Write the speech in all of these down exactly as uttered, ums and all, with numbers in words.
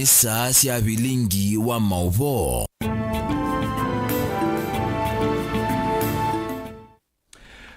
Saa sya vilingi wa maũvoo.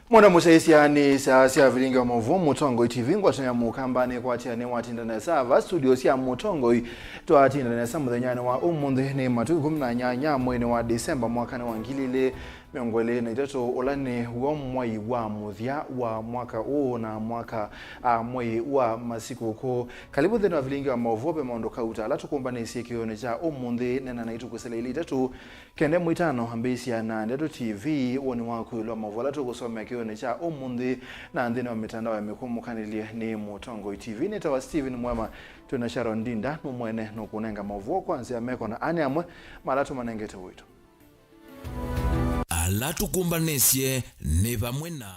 Mwana mũsyaĩĩsya nĩ saa sya vilingi wa maũvoo Mũtongoi T V, ngwatanĩo ya Mũkamba nĩkwatĩanĩ watinda nesa va studio sya Mũtongoi. Twatinda nesa mũthenyanĩ wa ũmũnthĩ nĩ matukũ ĩkũmi na nyanya mweinĩ wa Disemba mwakanĩ wa ngili ilĩ mĩongo ĩlĩ na itatũ, ũla nĩ w'o mwai wa mũthya wa mwaka ũũ na mwaka, a, mwai wa masikũkũ. Kalivu nthĩnĩ wa vilingi wa maũvoo ve maũndũ kauta ala tũkũmbanĩsye kĩw'ũnĩ kya ũmũnthĩ, nena naitũ kwĩsĩla ilĩ itatũ, kenda ĩmwe itano ambĩĩsya na Ndeto T V, woni waku ĩũlũ wa maũvoo ala tũkũsomea kĩw'ũnĩ kya ũmũnthĩ na nthĩnĩ wa mĩtandao ya mĩkũmũkanĩlye nĩ Mũtongoi T V. Nĩtawa Steven Mwema, twĩ na Sharon Ndinda, nũmwene nũkũnenga maũvoo kwa nzĩa meko na anĩ amwe ma ala tũmanengete ũito. Ala tũkũmbanĩsye nĩ vamwe na.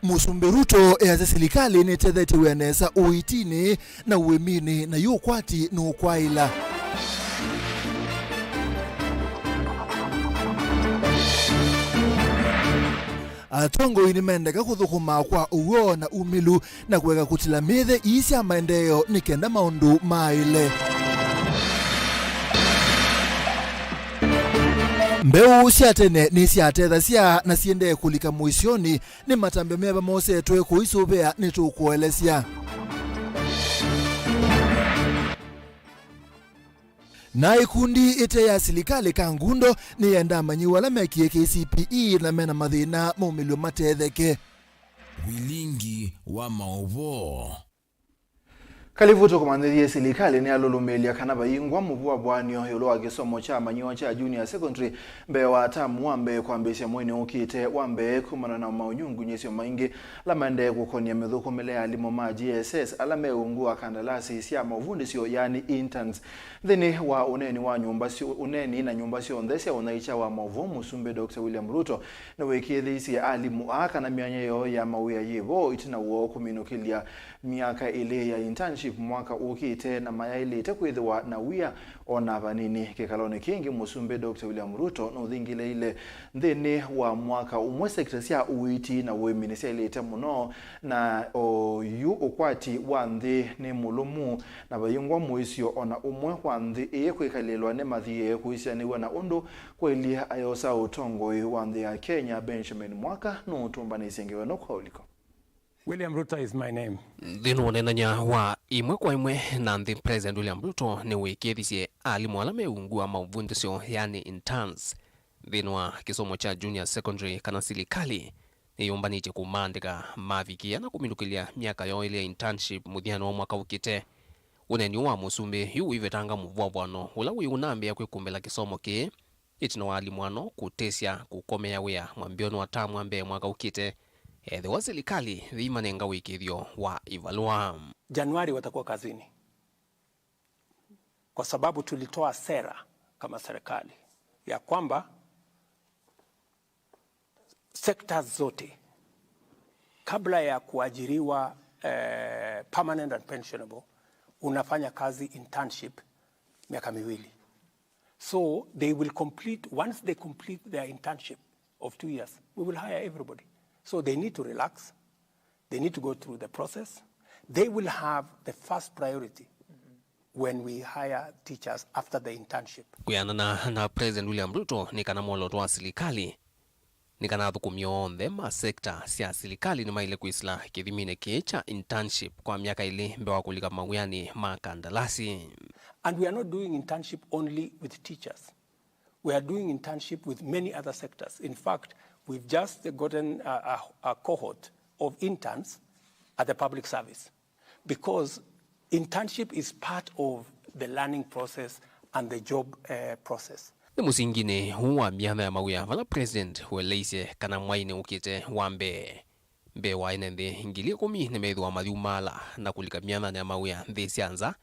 Mũsumbĩ Ruto easya silikalĩ nĩtethetye wĩa nesa ũitinĩ na ũĩminĩ, na yu ũkwati nũkwaĩla. Atongoi nĩmendeka kũthũkũma kwa ũw'o na umĩlu na kũeka kũtila mĩthe ii sya maendeeo nĩ kenda maũndũ maaĩle. Mbeũ sya tene nĩsyatethasya na siendee kũlika mũisyonĩ. Nĩ matambya meva mosetwe kũisũvĩa nĩtũkũelesya. Na ĩkundi ĩte ya silikalĩ Kangundo nĩyenda amanyĩw'a ala mekie K C P E na mena mathĩna maumĩlw'e matetheke. Vilingi wa maũvoo. Kalivu tũkũmanyĩthye silikalĩ nĩyalũlũmĩĩlya kana vaingwa mũvũavũanĩo ĩũlũ wa kĩsomo kya amanyĩw'a kya junior secondary mbee wa tamu wa mbee kwambĩĩsya mweinĩ ũkĩte wa mbee kumana na maũnyungunyĩsyo maingĩ ala maendee kũkonĩa mĩthũkũmĩle ya alimũ ma J S S ala me ungu wa kandalasi sya maũvundĩsyo, yani interns. Nthĩnĩ wa ũneeni wa nyũmba syo-, ũneeni na nyũmba syonthe sya ũnyaĩĩkya wa maũvoo, Mũsumbĩ Doctor William Ruto nĩwĩkĩĩthĩisye alimũ aa kana myanya yoo ya mawĩa yĩ vo ĩtina woo kũminũkĩlya myaka ĩlĩ ya internship mwaka ũkĩte, na mayaĩlĩte kwĩthĩwa na wia o na vanini. Kĩkalonĩ kĩngĩ, Mũsumbĩ Doctor William Ruto nũthingĩlĩĩile nthĩnĩ wa mwaka ũmwe sekta sya ũiiti na ũĩmi nĩsyaĩlĩte mũno, na o yu ũkwati wa nthĩ nĩ mũlũmu, na vaingwa mũisyo o na ũmwe wa nthĩ ĩĩ kwĩkalĩlwa nĩ mathiĩ kũisianĩw'a na ũndũ kwaĩlye. Ayosa ũtongoi wa nthĩ ya Kenya, Benjamin Mwaka nũtũmbanĩsye ngewa ĩno kwa ũliko. William Ruto is my name. Nthĩnĩ wa ũneenany'a wa ĩmwe kwa ĩmwe na nthĩ, President William Ruto nĩwĩkĩĩthisye alimũ ala me ungu wa maũvundĩsyo, yani interns, nthĩnĩ wa kĩsomo kya junior secondary kana silikalĩ nĩyũmbanĩtye kũmaandĩka mavikĩĩa na kũminũkĩlya myaka yoo ĩlĩ ya internship mũthyanĩ wa mwaka ũkĩte. Ũneeni ũũ wa mũsumbĩ yu wĩvetanga mũvũavũano ũla wĩ ũnambĩĩa kwĩkũmbĩla kĩsomo kĩĩ, ĩtina wa alimũ ano kũtĩsya kũkomea wĩa mwambĩĩonĩ wa tamu wa mbee mwaka ũkĩte, ethĩwa silikalĩ yĩimanenga wĩkĩĩthyo wa ivalũa. Januari watakuwa kazini, kwa sababu tulitoa sera kama serikali ya kwamba sectors zote, kabla ya kuajiriwa, eh, permanent and pensionable, unafanya kazi internship miaka miwili. So they will complete, once they complete their internship of two years, we will hire everybody. So they need to relax. They need to go through the process. They will have the first priority when we hire teachers after the internship. Kwĩanana na President William Ruto, nĩ kana mwolooto wa silikalĩ nĩ kana athũkũmi onthe ma sekta sya silikalĩ nĩmaĩle kwĩsĩla kĩthiminĩ kĩĩ kya internship kwa myaka ĩlĩ mbee wa kũlika mawĩanĩ ma kandalasi. And we are not doing internship only with teachers. We are doing internship with many other sectors. In fact, we've just gotten a, a, a cohort of interns at the public service, because internship is part of the learning process and the job, eh, process. Nĩ mũsinginĩ ũũ wa myanya ya mawĩa vala President ũeleisye kana mwainĩ ũkĩte wa mbee, mbee wa ene nthĩ ngili ĩkũmi nĩmethĩwa mayumaala na kũlika myanyanĩ ya mawĩa nthĩ sya nza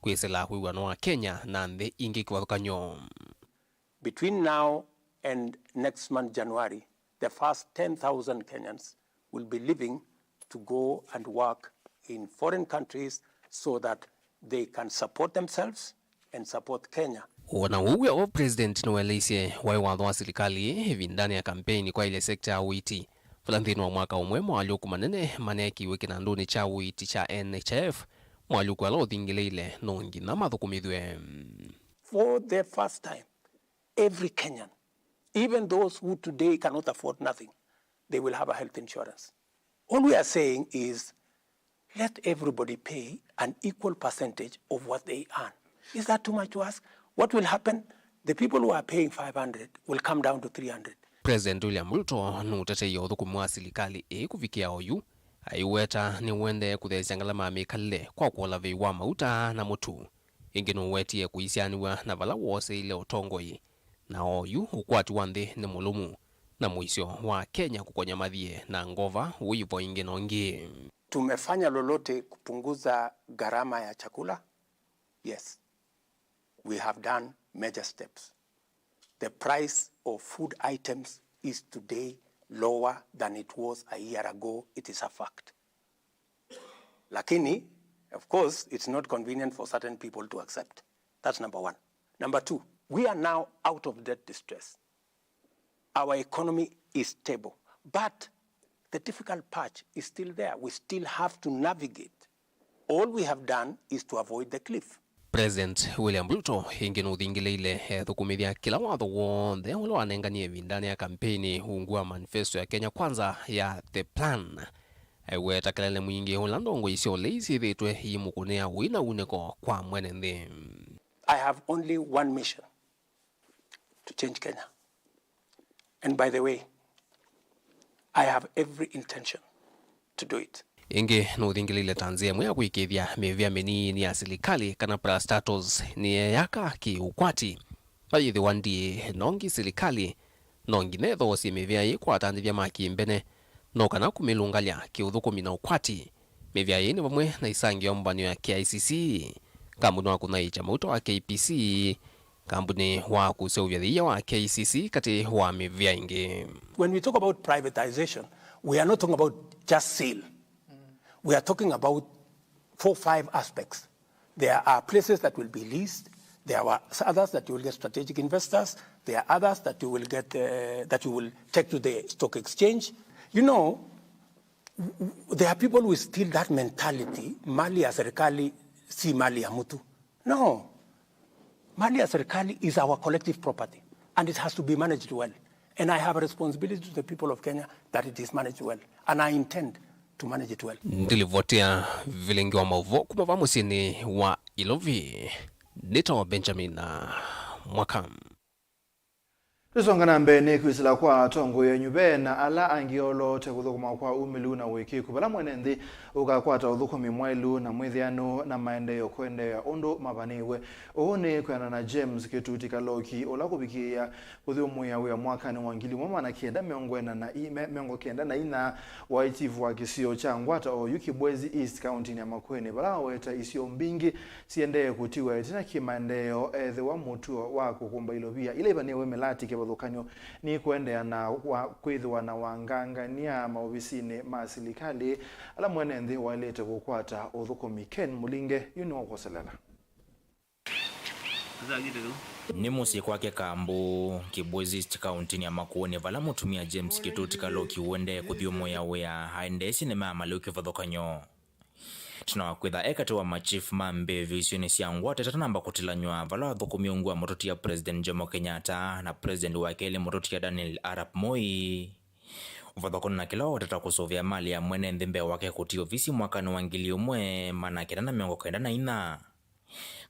kwĩsĩla wĩw'ano wa Kenya na nthĩ ingĩ kĩvathũkany'o. Between now and next month, January, the first ten thousand Kenyans will be leaving to go and work in foreign countries so that they can support themselves and support Kenya. O na ũu wĩ o, President nĩwaeleisye waĩ watho wa silikalĩ ĩvindanĩ ya kampeini kwaĩlya sekta ya ũiiti, vala nthĩnĩ wa mwaka ũmwe moalyũku manene maneekiwe kĩnandũnĩ kya ũiiti kya N H I F, Moalyũku ala ũthingĩlĩĩle no nginya mathũkũmĩthw'e. For the first time, every Kenyan, even those who today cannot afford nothing, they will have a health insurance. All we are saying is, let everybody pay an equal percentage of what they earn. Is that too much to ask? What will happen? The people who are paying five hundred will come down to three hundred. President William Ruto nũteteie ũthũkũmi wa silikalĩ ĩĩ kũvikĩa oyu, aiweta nĩũendee kũtheesya ngalama ya mĩkalĩle kwa kũola vei wa mauta na mũtu. Ĩngĩ nũwetie kũisyaanĩw'a na vala wooseile ũtongoi, na oyu ũkwati wa nthĩ nĩ mũlũmu, na mũisyo wa Kenya kũkonya mathiĩ na ngova wĩvo ĩngĩ na ĩngĩ. Tumefanya lolote kupunguza gharama ya chakula? Yes. We have done major steps. The price of food items is today lower than it was a year ago. It is a fact. Lakini, of course, it's not convenient for certain people to accept. That's number one. Number two, we are now out of debt distress. Our economy is stable, but the difficult patch is still there. We still have to navigate. All we have done is to avoid the cliff. President William Ruto ĩngĩ nũthingĩlĩĩle ethũkũmĩthya kĩla watho w'onthe ũla wanenganie ĩvindanĩ ya kampeini ungu wa manifesto ya Kenya Kwanza ya The Plan. Aiweta kelele mwingĩ ũla ndongoi sya ũlei syĩthĩĩtwe iimũkũnĩa ũi na unĩko kwa mwene nthĩ. I have only one mission, to change Kenya. And by the way, I have every intention to do it. Ĩngĩ nũthingĩlĩĩle ta nzĩa ĩmwe ya kũĩkĩĩthya mĩvĩa mĩnini ya silikalĩ kana parastatals nĩyeeyaka kĩ-ũkwati. Vayĩthĩwa ndiĩ nongi silikalĩ, no nginya ĩthoosye mĩvĩa ĩĩ kwa atandĩthya ma kĩmbene no kana kũmĩlũngalya kĩ-ũthũkũmi na ũkwati. Mĩvĩa ĩĩ nĩ vamwe na ĩsangĩo mbanĩo ya K I C C, kambuni wa kũnyaĩĩkya mauta wa K P C, kambuni wa kũseũvya thĩia wa K I C C katĩ wa mĩvĩa ĩngĩ. When we talk about privatization, we are not talking about just sale. We are talking about four, five aspects. There are places that will be leased. There are others that you will get strategic investors. There are others that you will get, uh, that you will take to the stock exchange. You know, there are people with still that mentality, mali ya serikali si mali ya mtu. No. Mali ya serikali is our collective property and it has to be managed well. And I have a responsibility to the people of Kenya that it is managed well. And I intend to manage it well. Ndilivotea vilingi wa maũvoo kuma va mũsyĩnĩ wa Ilovi. Nĩtawa Benjamin Mwaka. Tũsonga na mbee nĩ kwĩsĩla kwa atongoi enyũ ve na ala angĩ oloote kũthũkũma kwa umĩlu na ũĩkĩĩku vala mwene nthĩ ũkakwata ũthũkũmi mwaĩlu na mwĩthĩanũ na maendeeo kũendeea ũndũ mavanĩĩwe. Ũu nĩ kwĩanana na James Kĩtuti Kaloki, ũla kũvikĩĩa kũthyũmũĩa wĩa mwakanĩ wa ngili ĩmwe maana kenda mĩongo ĩna na i-, me-, mĩongo kenda na inya waĩ chifu wa kĩsio kya ngwata oyu Kibwezi East, kauntinĩ ya Makueni, vala waweta isio mbingĩ siendee kũtiwa ĩtina kĩ-maendeeo ethĩwa mũtuo wa kũkũmba ilovia ila ivanĩwe mĩlati kĩvathũkany'o nĩikũendeea na wa-, kwĩthĩwa na wangangany'a maovisinĩ ma silikalĩ ala mwene nthĩ waĩlĩte kũkwata ũthũkũmi. Ken Mũlinge yu nĩwakwoselela. Nĩ mũsyĩ kwake Kambu, Kibwezi East, kauntinĩ ya Makueni, vala mũtumĩa James Kĩtuti Kaloki ũendee kũthyũmũĩa wĩa aendeesye nĩmaamalĩu kĩvathũkany'o. Tena wa kwĩtha e katĩ wa machifu ma mbĩvyo isionĩ sya ngwata itanamba kũtilanyw'a, vala wathũkũmie ungu wa mũtũtia President Jomo Kenyatta na President wa kelĩ mũtũtia Daniel Arap Moi. Ũvathũkany'o na kĩla wawetete kũsũvĩa mali ya mwene nthĩ mbee wake kũtia ovisi mwakanĩ wa ngili ĩmwe maana kenda na mĩongo kenda na inya.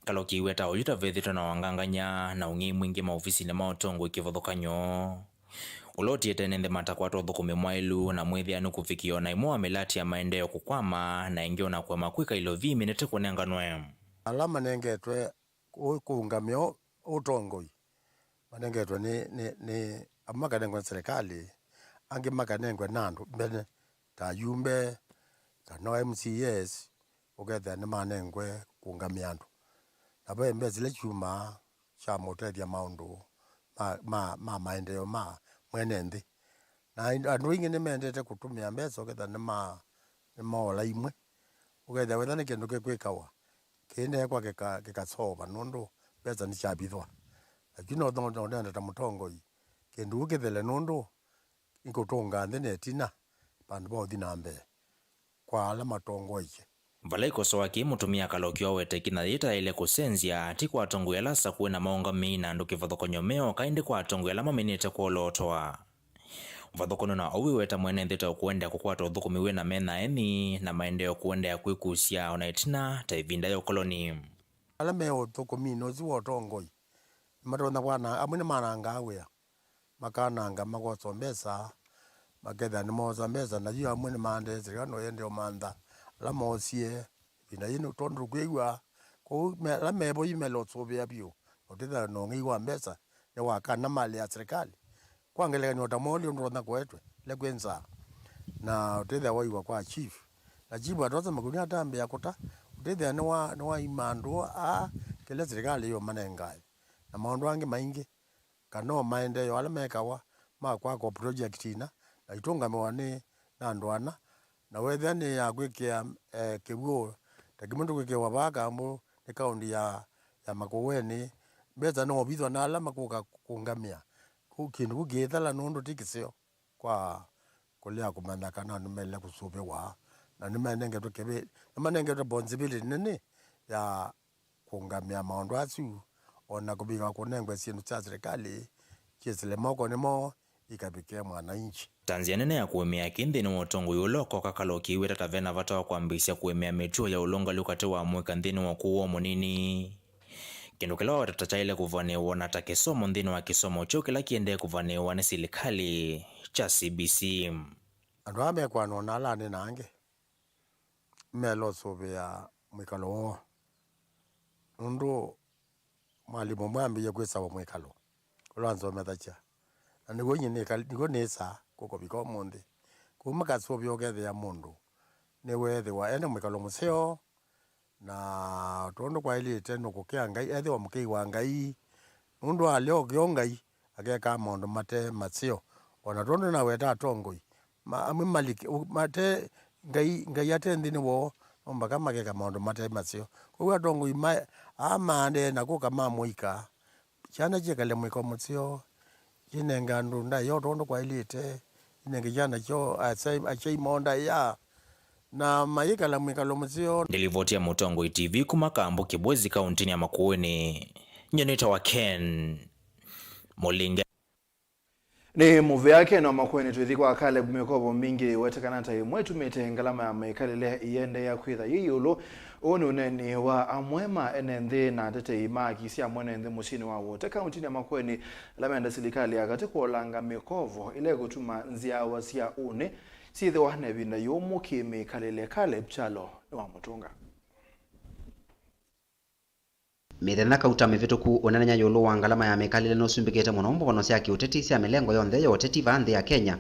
Kaloki aiweta oyu ta vethĩtwe na wangangany'a na ũng'ei mwingĩ maovisinĩ ma ũtongoi kĩvathũkany'o, ũla ũtiĩte ene nthĩ matakwata ũthũkũmi mwaĩlu na mwĩthĩanu kũvikĩa o na ĩmwe wa mĩlati ya maendeeo kũkwama, na ĩngĩ o na kũema kwĩka ilovii mĩnĩte kũnenganwe. Ala manengetwe kũũngamĩa ũtongoi manengetwe nĩ, nĩ, nĩ, amwe makanengwa nĩ serikali, angĩ makanengwa nĩ andũ mbene, ta ayumbe, kana o M C As, ũkethĩa nĩmanengwe kũũngamĩa andũ. Na ve mbesa ila syumaa sya mũtethya maũndũ ma, ma, ma maendeeo ma mwene nthĩ. Na andũ aingĩ nĩmendete kũtũmĩa mbesa ũkethĩa nĩma, nĩmoola imwe. Ũkethĩa wetha nĩ kĩndũ kĩkwĩkawa, kĩinekwa kĩka, kĩkasova nũndũ mbesa nĩsyavithwa. Lakini no, no, no, nenda ta mũtongoi, kĩndũ kĩu kĩthele nũndũ nĩkũtũnga nthĩ na ĩtina vandũ va ũthi na mbee kwa ala matongoesye. Vala ikosoa kĩĩ, mũtumĩa Kaloki waweta ĩkĩ na yĩtaĩle kũsenzya, ti kwa atongoi ala asakũe na maũngamĩi na andũ kĩvathũkany'o meoka, ĩndĩ kwa atongoi ala maminĩte kwolootwa. Ũvathũkany'o na ũu wĩweta mwene nthĩ ta ũkũendeea kũkwata ũthũkũmi wĩ na mena eni na maendeeo kũendeea kwĩkusya o na ĩtina ta ĩvinda ya ũkoloni. Ala me ũthũkũminĩ ũsu wa ũtongoi nĩmatonya kwana, amwe nĩmanangaa wĩa, makananga, makosa mbesa, makethĩa nĩmoosa mbesa, na yu amwe nĩmaendee silikalĩ no yende ũmantha ala moosie ĩvinda yĩĩ, nĩ tondũ tũkwĩw'a kũu me-, ala mevo yu melosũvĩa vyũ, na ũtethĩa na ũng'ei wa mbesa nĩ wa kana mali ya silikalĩ. Kwa ngelekany'o, ta Moli ũndũ ũtonya kũetwe le kwĩ nzaa, na ũtethĩa waiwa kwa chief, na chief atosa makũnia atambĩa kũta, ũtethĩa nĩwa-, nĩwaima andũ aa kĩla silikalĩ yũmanengae, na maũndũ angĩ maingĩ, kana o maendeeo ala mekawa ma kwakwa project ina, na itũngamĩwa nĩ na andũ ana, na wethĩa nĩ ya kwĩkĩa, eh, kĩw'ũ ta kĩmwe tũkwĩkĩwa vaa Kambũ nĩ kaũnti ya, ya Makueni, mbesa no vithwa na ala makũka kũngamĩa. Kũ-, kĩndũ kĩu kĩĩthela nũndũ ti kĩseo kwa kũlea kũmanya kana nĩmaĩle kũsũvĩwa, na nĩmanengetwe kĩvĩ-, nĩmanengetwe responsibility nene ya kũngamĩa maũndũ asu, o na kũvika kũnengwe syĩndũ sya silikalĩ syĩsĩle mokonĩ moo ikavikĩe mwananchi. Ta nzĩa nene ya kũĩmĩa kĩ nthĩnĩ wa ũtongoi ũla ũkoka, Kaloki aiweta ta ve na vata wa kwambĩĩsya kũĩmĩa mĩtuo ya ũlũngalu katĩ wa mũika nthĩnĩ wa ũkũũ woo mũnini, kĩndũ kĩla waweta ta kyaĩle kũvanĩĩwa na ta kĩsomo nthĩnĩ wa kĩsomo kyeũ kĩla kĩendee kũvanĩĩwa nĩ silikalĩ kya C B C. Andũ aa mekwanwa na ala anene angĩ melosũvĩa mwĩkalo woo, nũndũ mwalimũ ũmwe ambĩie kwĩsawa mwĩkalo ũla wansomethasya, na nĩw'o nyie nĩkal-, nĩw'o nĩsaa kũkũvika ũmũnthĩ. Kwoou makasũvĩa ũkethĩa mũndũ nĩweethĩwa ena mwĩkalo mũseo, na tondũ kwaĩlĩte nũkũkĩa Ngai, ethĩwa mũkei wa Ngai, nũndũ alea ũkĩa Ngai akekaa maũndũ mate maseo, o na tondũ nĩnawetaa atongoi ma-, amwe malike, u-, mate, Ngai, Ngai ate nthĩnĩ woo, no mbaka makeka maũndũ mate maseo. Kwoou atongoi ma-, aa maendee na kũka ma mũika, syana syĩkale mwĩko mũseo, syĩnenge andũ ndaĩa o tondũ kwaĩlĩte, inenge syana syoo asyai, asyai moo ndaĩa, na mayĩkala mwĩkalo mũseo. Nĩ livoti ya Mũtongoi T V kuma Kambũ Kĩbwezi, kaũntĩnĩ ya Makueni, nyie nĩtawa Ken Mũlinge. Nĩ mũvea Ken wa Makueni. Twĩthi kwa Caleb, mĩkovo mingĩ ĩwetekana ta ĩmwe ĩtumĩte ngalama ya mĩkalĩle ĩendeea kwĩtha yĩ ĩũlũ. Ũũ nĩ ũneeni wa amwe ma ene nthĩ na atetei ma haki sya mwene nthĩ mũsyĩnĩ wa Wote, kaũntĩnĩ ya Makueni, ala menda silikalĩ ya katĩ kũolanga mĩkovo ĩla ĩkũtuma nzyawa sya ũnĩ syĩthĩwa na ĩvinda yũmũ kĩ-mĩkalĩle. Caleb Kyalo nĩwamũtũnga. Mĩthenya kauta mĩvĩtũku, ũnenenya ĩũlũ wa ngalama ya mĩkalĩle nũsumbĩkĩte mũno mbovano sya kĩũteti sya mĩlengo yonthe ya ũteti vaa nthĩ ya Kenya.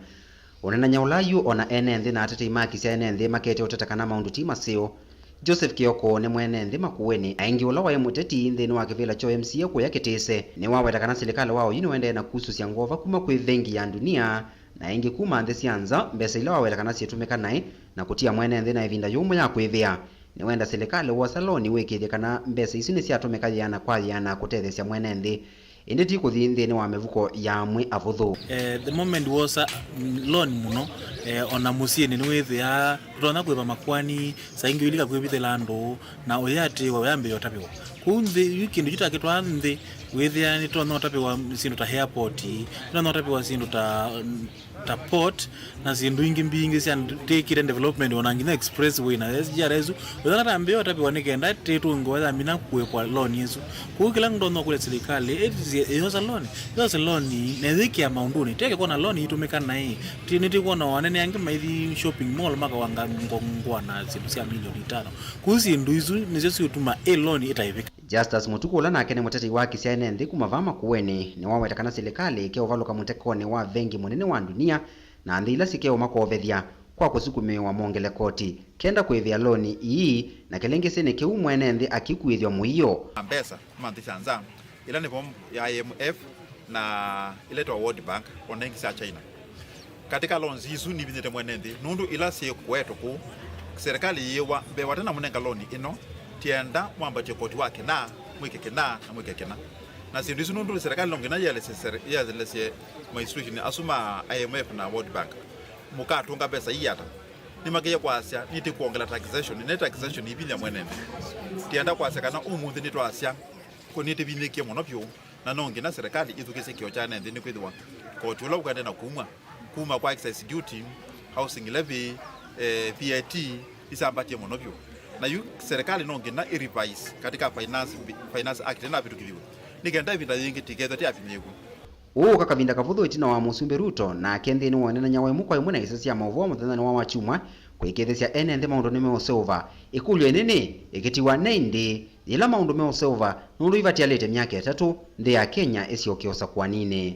Ũnenenya ũla yu o na ene nthĩ na atetei ma haki sya ene nthĩ makete ũtete kana maũndũ ti maseo. Joseph Kioko nĩ mwene nthĩ Makueni, na ĩngĩ ũla waĩ mũteti nthĩnĩ wa kĩvĩla kya M C A kũya Kĩtĩse, nĩwaweta kana silikalĩ wa oyu nĩũendee na kusũsya ngova kuma kwĩ Vengi ya Ndunia na ĩngĩ kuma nthĩ sya nza, mbesa ila waweta kana syĩtũmĩka naĩ na kũtia mwene nthĩ na ĩvinda yũmũ ya kwĩvĩa. Nĩwenda silikalĩ wosa loni wĩkĩĩthye kana mbesa isu nĩsyatũmĩka yĩana kwa yĩana kũtetheesya mwene nthĩ, ĩndĩ ti kũthi nthĩnĩ wa mĩvuko ya amwe avũthũ. Eh, the moment wosa, mm, loan mũno, eh, ona mũsyĩnĩ nĩwĩthĩaa ndũtonya kũĩva makwani, saa ingĩ ũilika kwĩvithĩla andũ, na ũyatĩĩwa, ũyambĩĩa ũtavĩwa. Kwoou nthĩ, yu kĩndũ kyu takĩtwaa nthĩ, wĩthĩa nĩtonya ũtavĩwa syĩndũ ta airport, nĩtonya ũtavĩwa syĩndũ ta, mm, ta port, na syĩndũ ingĩ mbingĩ syatĩkĩte development, ona nginya expressway na S G R isu. Wĩthana ta mbĩa ũtavĩwa nĩ kenda tĩtũngĩwa yamina kũĩkwa loan ĩsu. Kwoou kĩla ndonya kũlya silikalĩ, ĩtĩsye ĩyosa loan, yose loan, na ĩyĩkĩa maũndũnĩ. Teke kwona loan itũmĩka naĩ, ti-, nĩtĩkwona o anene angĩ maithi shopping mall makawanga ngo-, ngũa na syĩndũ sya milioni itano. Kwoou syĩndũ isu nĩsyo siũtuma ĩ loan ĩtaĩvĩka. Justus Mũtuku, ũla nake nĩ mũtetei wa haki sya ene nthĩ kuma vaa Makueni, nĩwaweta kana silikalĩ ĩkeũvalũka mũtekonĩ wa Vengi Mũnene wa Ndunia na nthĩ ila sikeũmakovethya kwa kũsukumĩĩwa mongele koti kenda kũĩvĩa loni ii, na kĩlĩngĩsĩnĩ kĩu mwene nthĩ akĩkuĩthw'a mũio. Mbesa kuma nthĩ sya nza, ila nĩ vamwe ya I M F na ila ĩtawa World Bank, o na ingĩ sya China. Katĩ ka loans isu nivinyĩte mwene nthĩ, nũndũ ila syĩkũetwe kũu, serikali yĩĩwa mbee wate na mũnenga loan ĩno, tienda mwambatye koti wa kĩna, mwĩke kĩna, na mwĩke kĩna. Na syĩndũ isu nũndũ serikali no nginya yĩelesye sere-, yĩelesye ma institution asu ma I M F na World Bank, mũkatũnga mbesa ii ata? Nĩmakeie kwasya nĩtĩkwongela taxation, nĩ taxation ĩvinya mwene nthĩ. Tienda kwasya kana ũmũnthĩ nĩtwasya kũ nĩtĩvinyĩkie mũno vyũ, na no nginya serikali ĩthukĩĩsye kĩo kya ene nthĩ, nĩkwĩthĩwa koti ũla ũkaendee na kumw'a kuma kwa excise duty, housing levy, eh, V A T isambatie mũno vyũ. Na yu serikali no nginya ĩrevise katika finance, finance act ĩnavĩtũkĩthiw'e, nĩ kenda ĩvinda yĩngĩ tikethwe tĩavinyĩĩw'e. Ũũ ũka kavinda kavũthũ ĩtina wa Mũsumbĩ Ruto nake nthĩnĩ wa ũneenany'a wa ĩmwe kwa ĩmwe na ĩsese ya maũvoo mũthenyanĩ wa Wakyumwa kũĩkĩĩthĩsya ene nthĩ maũndũ nĩmeũseũva. Ĩkũlyo ĩnene ĩkĩtiwa nĩ ĩndĩĩ yĩla maũndũ meũseũva, nũndũ ivatialĩte myaka ĩtatũ nthĩ ya Kenya ĩsyoke ũsakũaninĩ.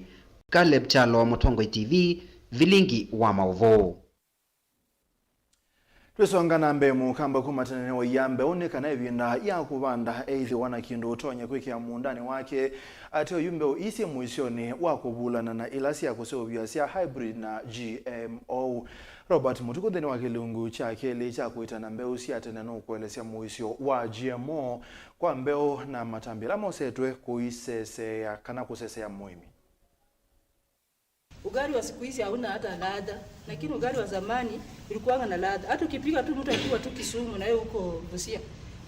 Caleb Kyalo, Mũtongoi T V, vilingi wa maũvoo. Twĩsonga na mbee, mũkamba kuma tene nĩwaia mbeũ nĩ kana ĩvinda ya kũvanda eĩthĩwa na kĩndũ ũtonya kwĩkĩa mũũndanĩ wake. Ateo yu mbeũ ii syĩ mũisyonĩ wa kũvulana na ila sya kũseũvya sya hybrid na G M O. Robert Mũtukũ nthĩnĩ wa kĩlungu kya kelĩ kya kũĩtana mbeũ sya tene nũkũelesya mũisyo wa G M O kwa mbeũ na matambya ala mosetwe kũiseseea kana kũseseea mũĩmi. Ugali wa siku hizi hauna hata ladha, lakini ugali wa zamani ulikuwanga na ladha. Hata ukipiga tu mtu akiwa tu Kisumu na yeye huko Busia,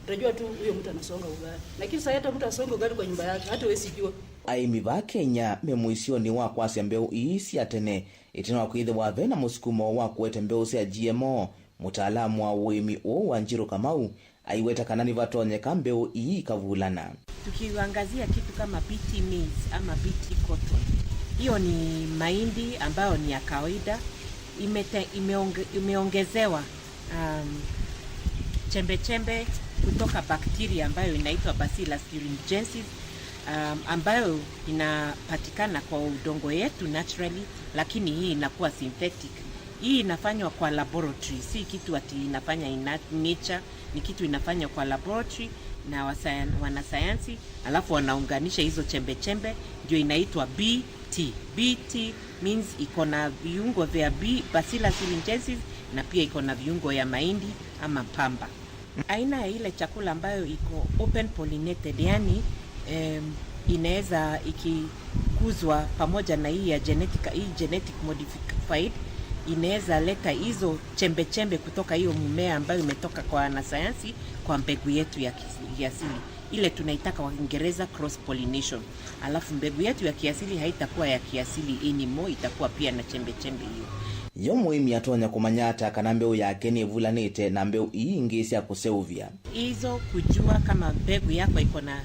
utajua tu huyo mtu anasonga ugali. Lakini sasa hata mtu asonge ugali kwa nyumba yake, hata huwezi jua. Aĩmi va Kenya me mũisyonĩ wa kwasya mbeũ ii sya tene, ĩtina wa kwĩthĩwa ve na mũsukumo wa kũete mbeũ sya G M O. Mũtaalamu wa ũĩmi ũũ, Wanjirũ Kamau, aiweta kana nĩvatonyeka mbeũ ii ikavulana. Tukiangazia kitu kama B T maize ama B T cotton, hiyo ni mahindi ambayo ni ya kawaida, imete-, imeonge-, imeongezewa, um, chembe chembe kutoka bacteria ambayo inaitwa Bacillus thuringiensis, um, ambayo inapatikana kwa udongo yetu naturally, lakini hii inakuwa synthetic. Hii inafanywa kwa laboratory, si kitu ati inafanya in nat-, nature, ni kitu inafanywa kwa laboratory na wasayan-, wanasayansi, alafu wanaunganisha hizo chembe chembe, ndio inaitwa B T. B T means iko na viungo vya B, Bacillus thuringiensis, na pia iko na viungo ya mahindi ama pamba. Aina ya ile chakula ambayo iko open pollinated, yani, em, inaweza ikikuzwa pamoja na hii ya genetic, hii genetic modified, inaweza leta hizo chembe chembe kutoka hiyo mmea ambayo imetoka kwa wanasayansi kwa mbegu yetu ya kis-, ya asili. Ile tunaitaka kwa Kiingereza cross pollination. Alafu mbegu yetu ya kiasili haitakuwa ya kiasili anymore, itakuwa pia na chembe chembe hiyo. Yo mũĩmi atonya kũmanya ata kana mbeũ yake nĩvulanĩte na mbeũ ii ingĩ sya kũseũvya? Hizo kujua kama mbegu yako iko na,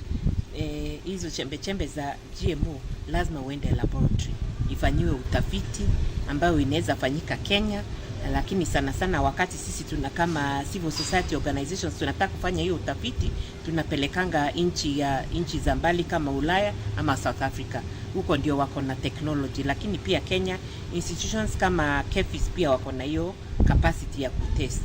eh, hizo chembe chembe za G M O, lazima uende laboratory ifanyiwe utafiti ambayo inaweza fanyika Kenya, lakini sana sana wakati sisi tuna, kama civil society organizations, tunataka kufanya hiyo utafiti, tunapelekanga nchi ya, nchi za mbali kama Ulaya ama South Africa. Huko ndio wako na technology, lakini pia Kenya institutions kama KEPHIS pia wako na hiyo capacity ya kutest,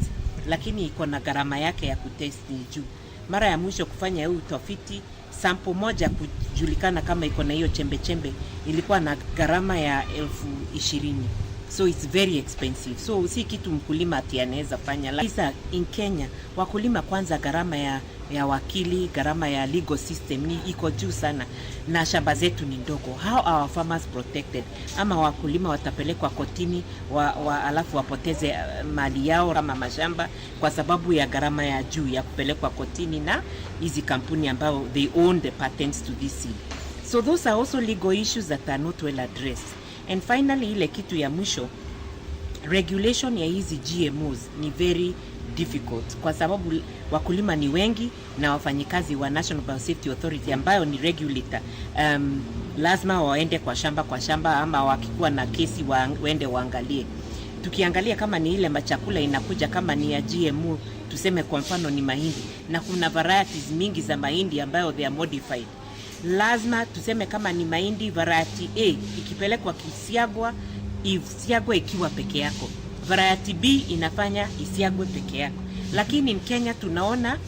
lakini iko na gharama yake ya kutest, ni juu. Mara ya mwisho kufanya huu utafiti, sample moja kujulikana kama iko na hiyo chembe chembe ilikuwa na gharama ya elfu ishirini. So it's very expensive. So si kitu mkulima ati anaweza fanya. La-, sasa in Kenya, wakulima kwanza, gharama ya, ya wakili, gharama ya legal system ni iko juu sana, na shamba zetu ni ndogo. How are our farmers protected? Ama wakulima watapelekwa kotini wa, wa, alafu wapoteze, eh, mali yao kama mashamba kwa sababu ya gharama ya juu ya kupelekwa kotini na hizi kampuni ambao they own the patents to this seed. So those are also legal issues that are not well addressed. And finally, ile kitu ya mwisho, regulation ya hizi G M Os ni very difficult kwa sababu wakulima ni wengi na wafanyikazi wa National Biosafety Authority ambayo ni regulator, um, lazima waende kwa shamba kwa shamba, ama wakikuwa na kesi wa-, waende waangalie. Tukiangalia kama ni ile machakula inakuja kama ni ya G M O, tuseme kwa mfano ni mahindi, na kuna varieties mingi za mahindi ambayo they are modified. Lazima tuseme kama ni mahindi variety A, ikipelekwa kisiagwa, isiagwe ikiwa peke yako. Variety B inafanya isiagwe peke yako. Lakini in Kenya tunaona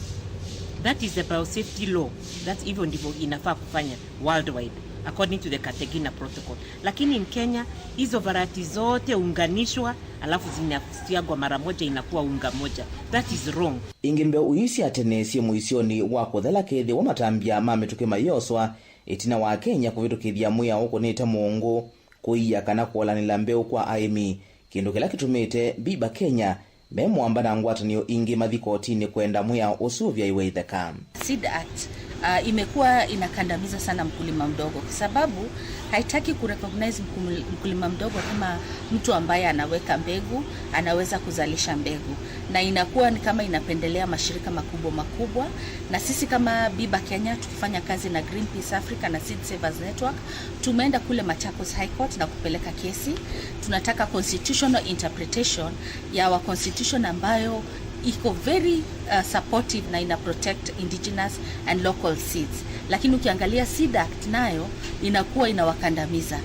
that is the biosafety law. That hivyo ndivyo inafaa kufanya worldwide according to the Cartagena Protocol. Lakini in Kenya hizo variety zote unganishwa, alafu zinasiagwa mara moja, inakuwa unga moja. That is wrong. Ĩngĩ, mbeũ ii sya tene syĩ mũisyonĩ wa kũthela kethĩwa matambya ma mĩtũkĩ mayĩoswa ĩtina wa Kenya kũvĩtũkĩthya mwĩao ũkũnĩte mũũngũ, kũia kana kũalanĩla mbeũ kwa aĩmi, kĩndũ kĩla kĩtumĩte Biba Kenya me mũamba na ngwatanĩo ingĩ mathi kotinĩ kwenda mwĩao ũsu ũvyaĩwe itheka. Seed Act, uh, imekuwa inakandamiza sana mkulima mdogo kwa sababu haitaki kurecognize mkumul-, mkulima mdogo kama mtu ambaye anaweka mbegu, anaweza kuzalisha mbegu, na inakuwa ni kama inapendelea mashirika makubwa makubwa, na sisi kama Biba Kenya tukifanya kazi na Greenpeace Africa na Seed Savers Network, tumeenda kule Machakos High Court na kupeleka kesi. Tunataka constitutional interpretation ya our constitution ambayo iko very, uh, supportive na ina protect indigenous and local seeds, lakini ukiangalia Seed Act nayo inakuwa inawakandamiza,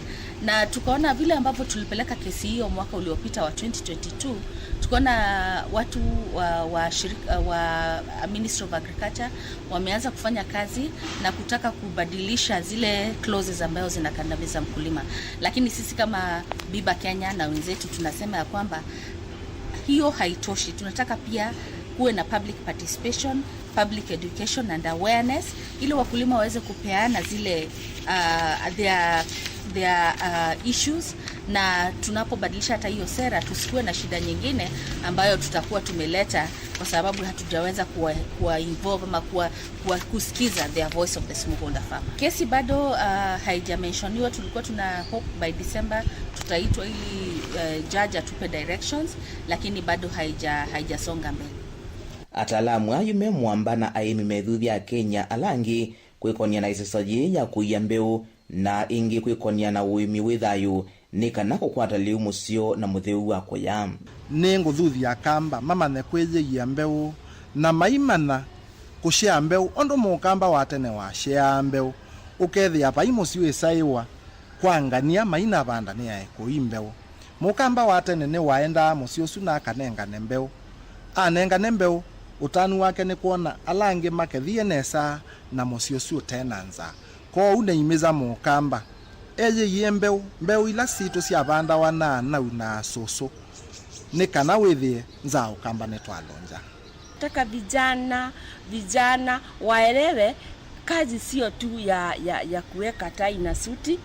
na tukaona vile ambavyo tulipeleka kesi hiyo mwaka uliopita wa twenty twenty-two, tukaona watu wa, wa shirika, wa Ministry of Agriculture wameanza kufanya kazi na kutaka kubadilisha zile clauses ambayo zinakandamiza mkulima, lakini sisi kama Biba Kenya na wenzetu tunasema ya kwamba hiyo haitoshi. Tunataka pia kuwe na public participation, public education and awareness, ili wakulima waweze kupeana zile, uh, their, their, uh, issues, na tunapobadilisha hata hiyo sera, tusikuwe na shida nyingine ambayo tutakuwa tumeleta kwa sababu hatujaweza kuwa, kuwa involve ama kuwa, kuwa, kusikiza their voice of the smallholder farmer. Kesi bado, uh, haijamenshoniwa. Tulikuwa tuna hope by December tutaitwa ili, uh, judge atupe directions, lakini bado haija-, haijasonga mbele. Ataalamu ayu me mũamba na aĩmi methuthya Akenya ala angĩ kwĩkonia na ĩseso yĩĩ ya kũia mbeũ na ĩngĩ kwĩkonia na ũĩmi wĩ thayũ nĩ kana kũkwata lĩu mũseo na mũtheu wa kũya. Nĩngũthuthya Akamba mamanye kwĩyĩia mbeũ na maimanya kũshea mbeũ ũndũ Mũkamba wa tene washeaa mbeũ, ũkethĩa vai mũsyĩ wĩsaĩwa kwa ngania mainavanda nĩae kũi mbeũ. Mũkamba wa tene nĩwaendaa mũsyĩ ũsu na akanengane mbeũ. Anengane mbeũ, ũtanu wake nĩ kwona ala angĩ makethie nesa na mũsyĩ ũsu ũte na nzaa. Kwoou nĩimĩza Mũkamba eyĩie mbeũ, mbeũ ila sitũ syavandawa na anau na asũsũ, nĩ kana wĩthĩe nzaa Ũkamba nĩtwalũngya. Nataka vijana, vijana waelewe kazi sio tu ya, ya, ya kuweka tai na suti,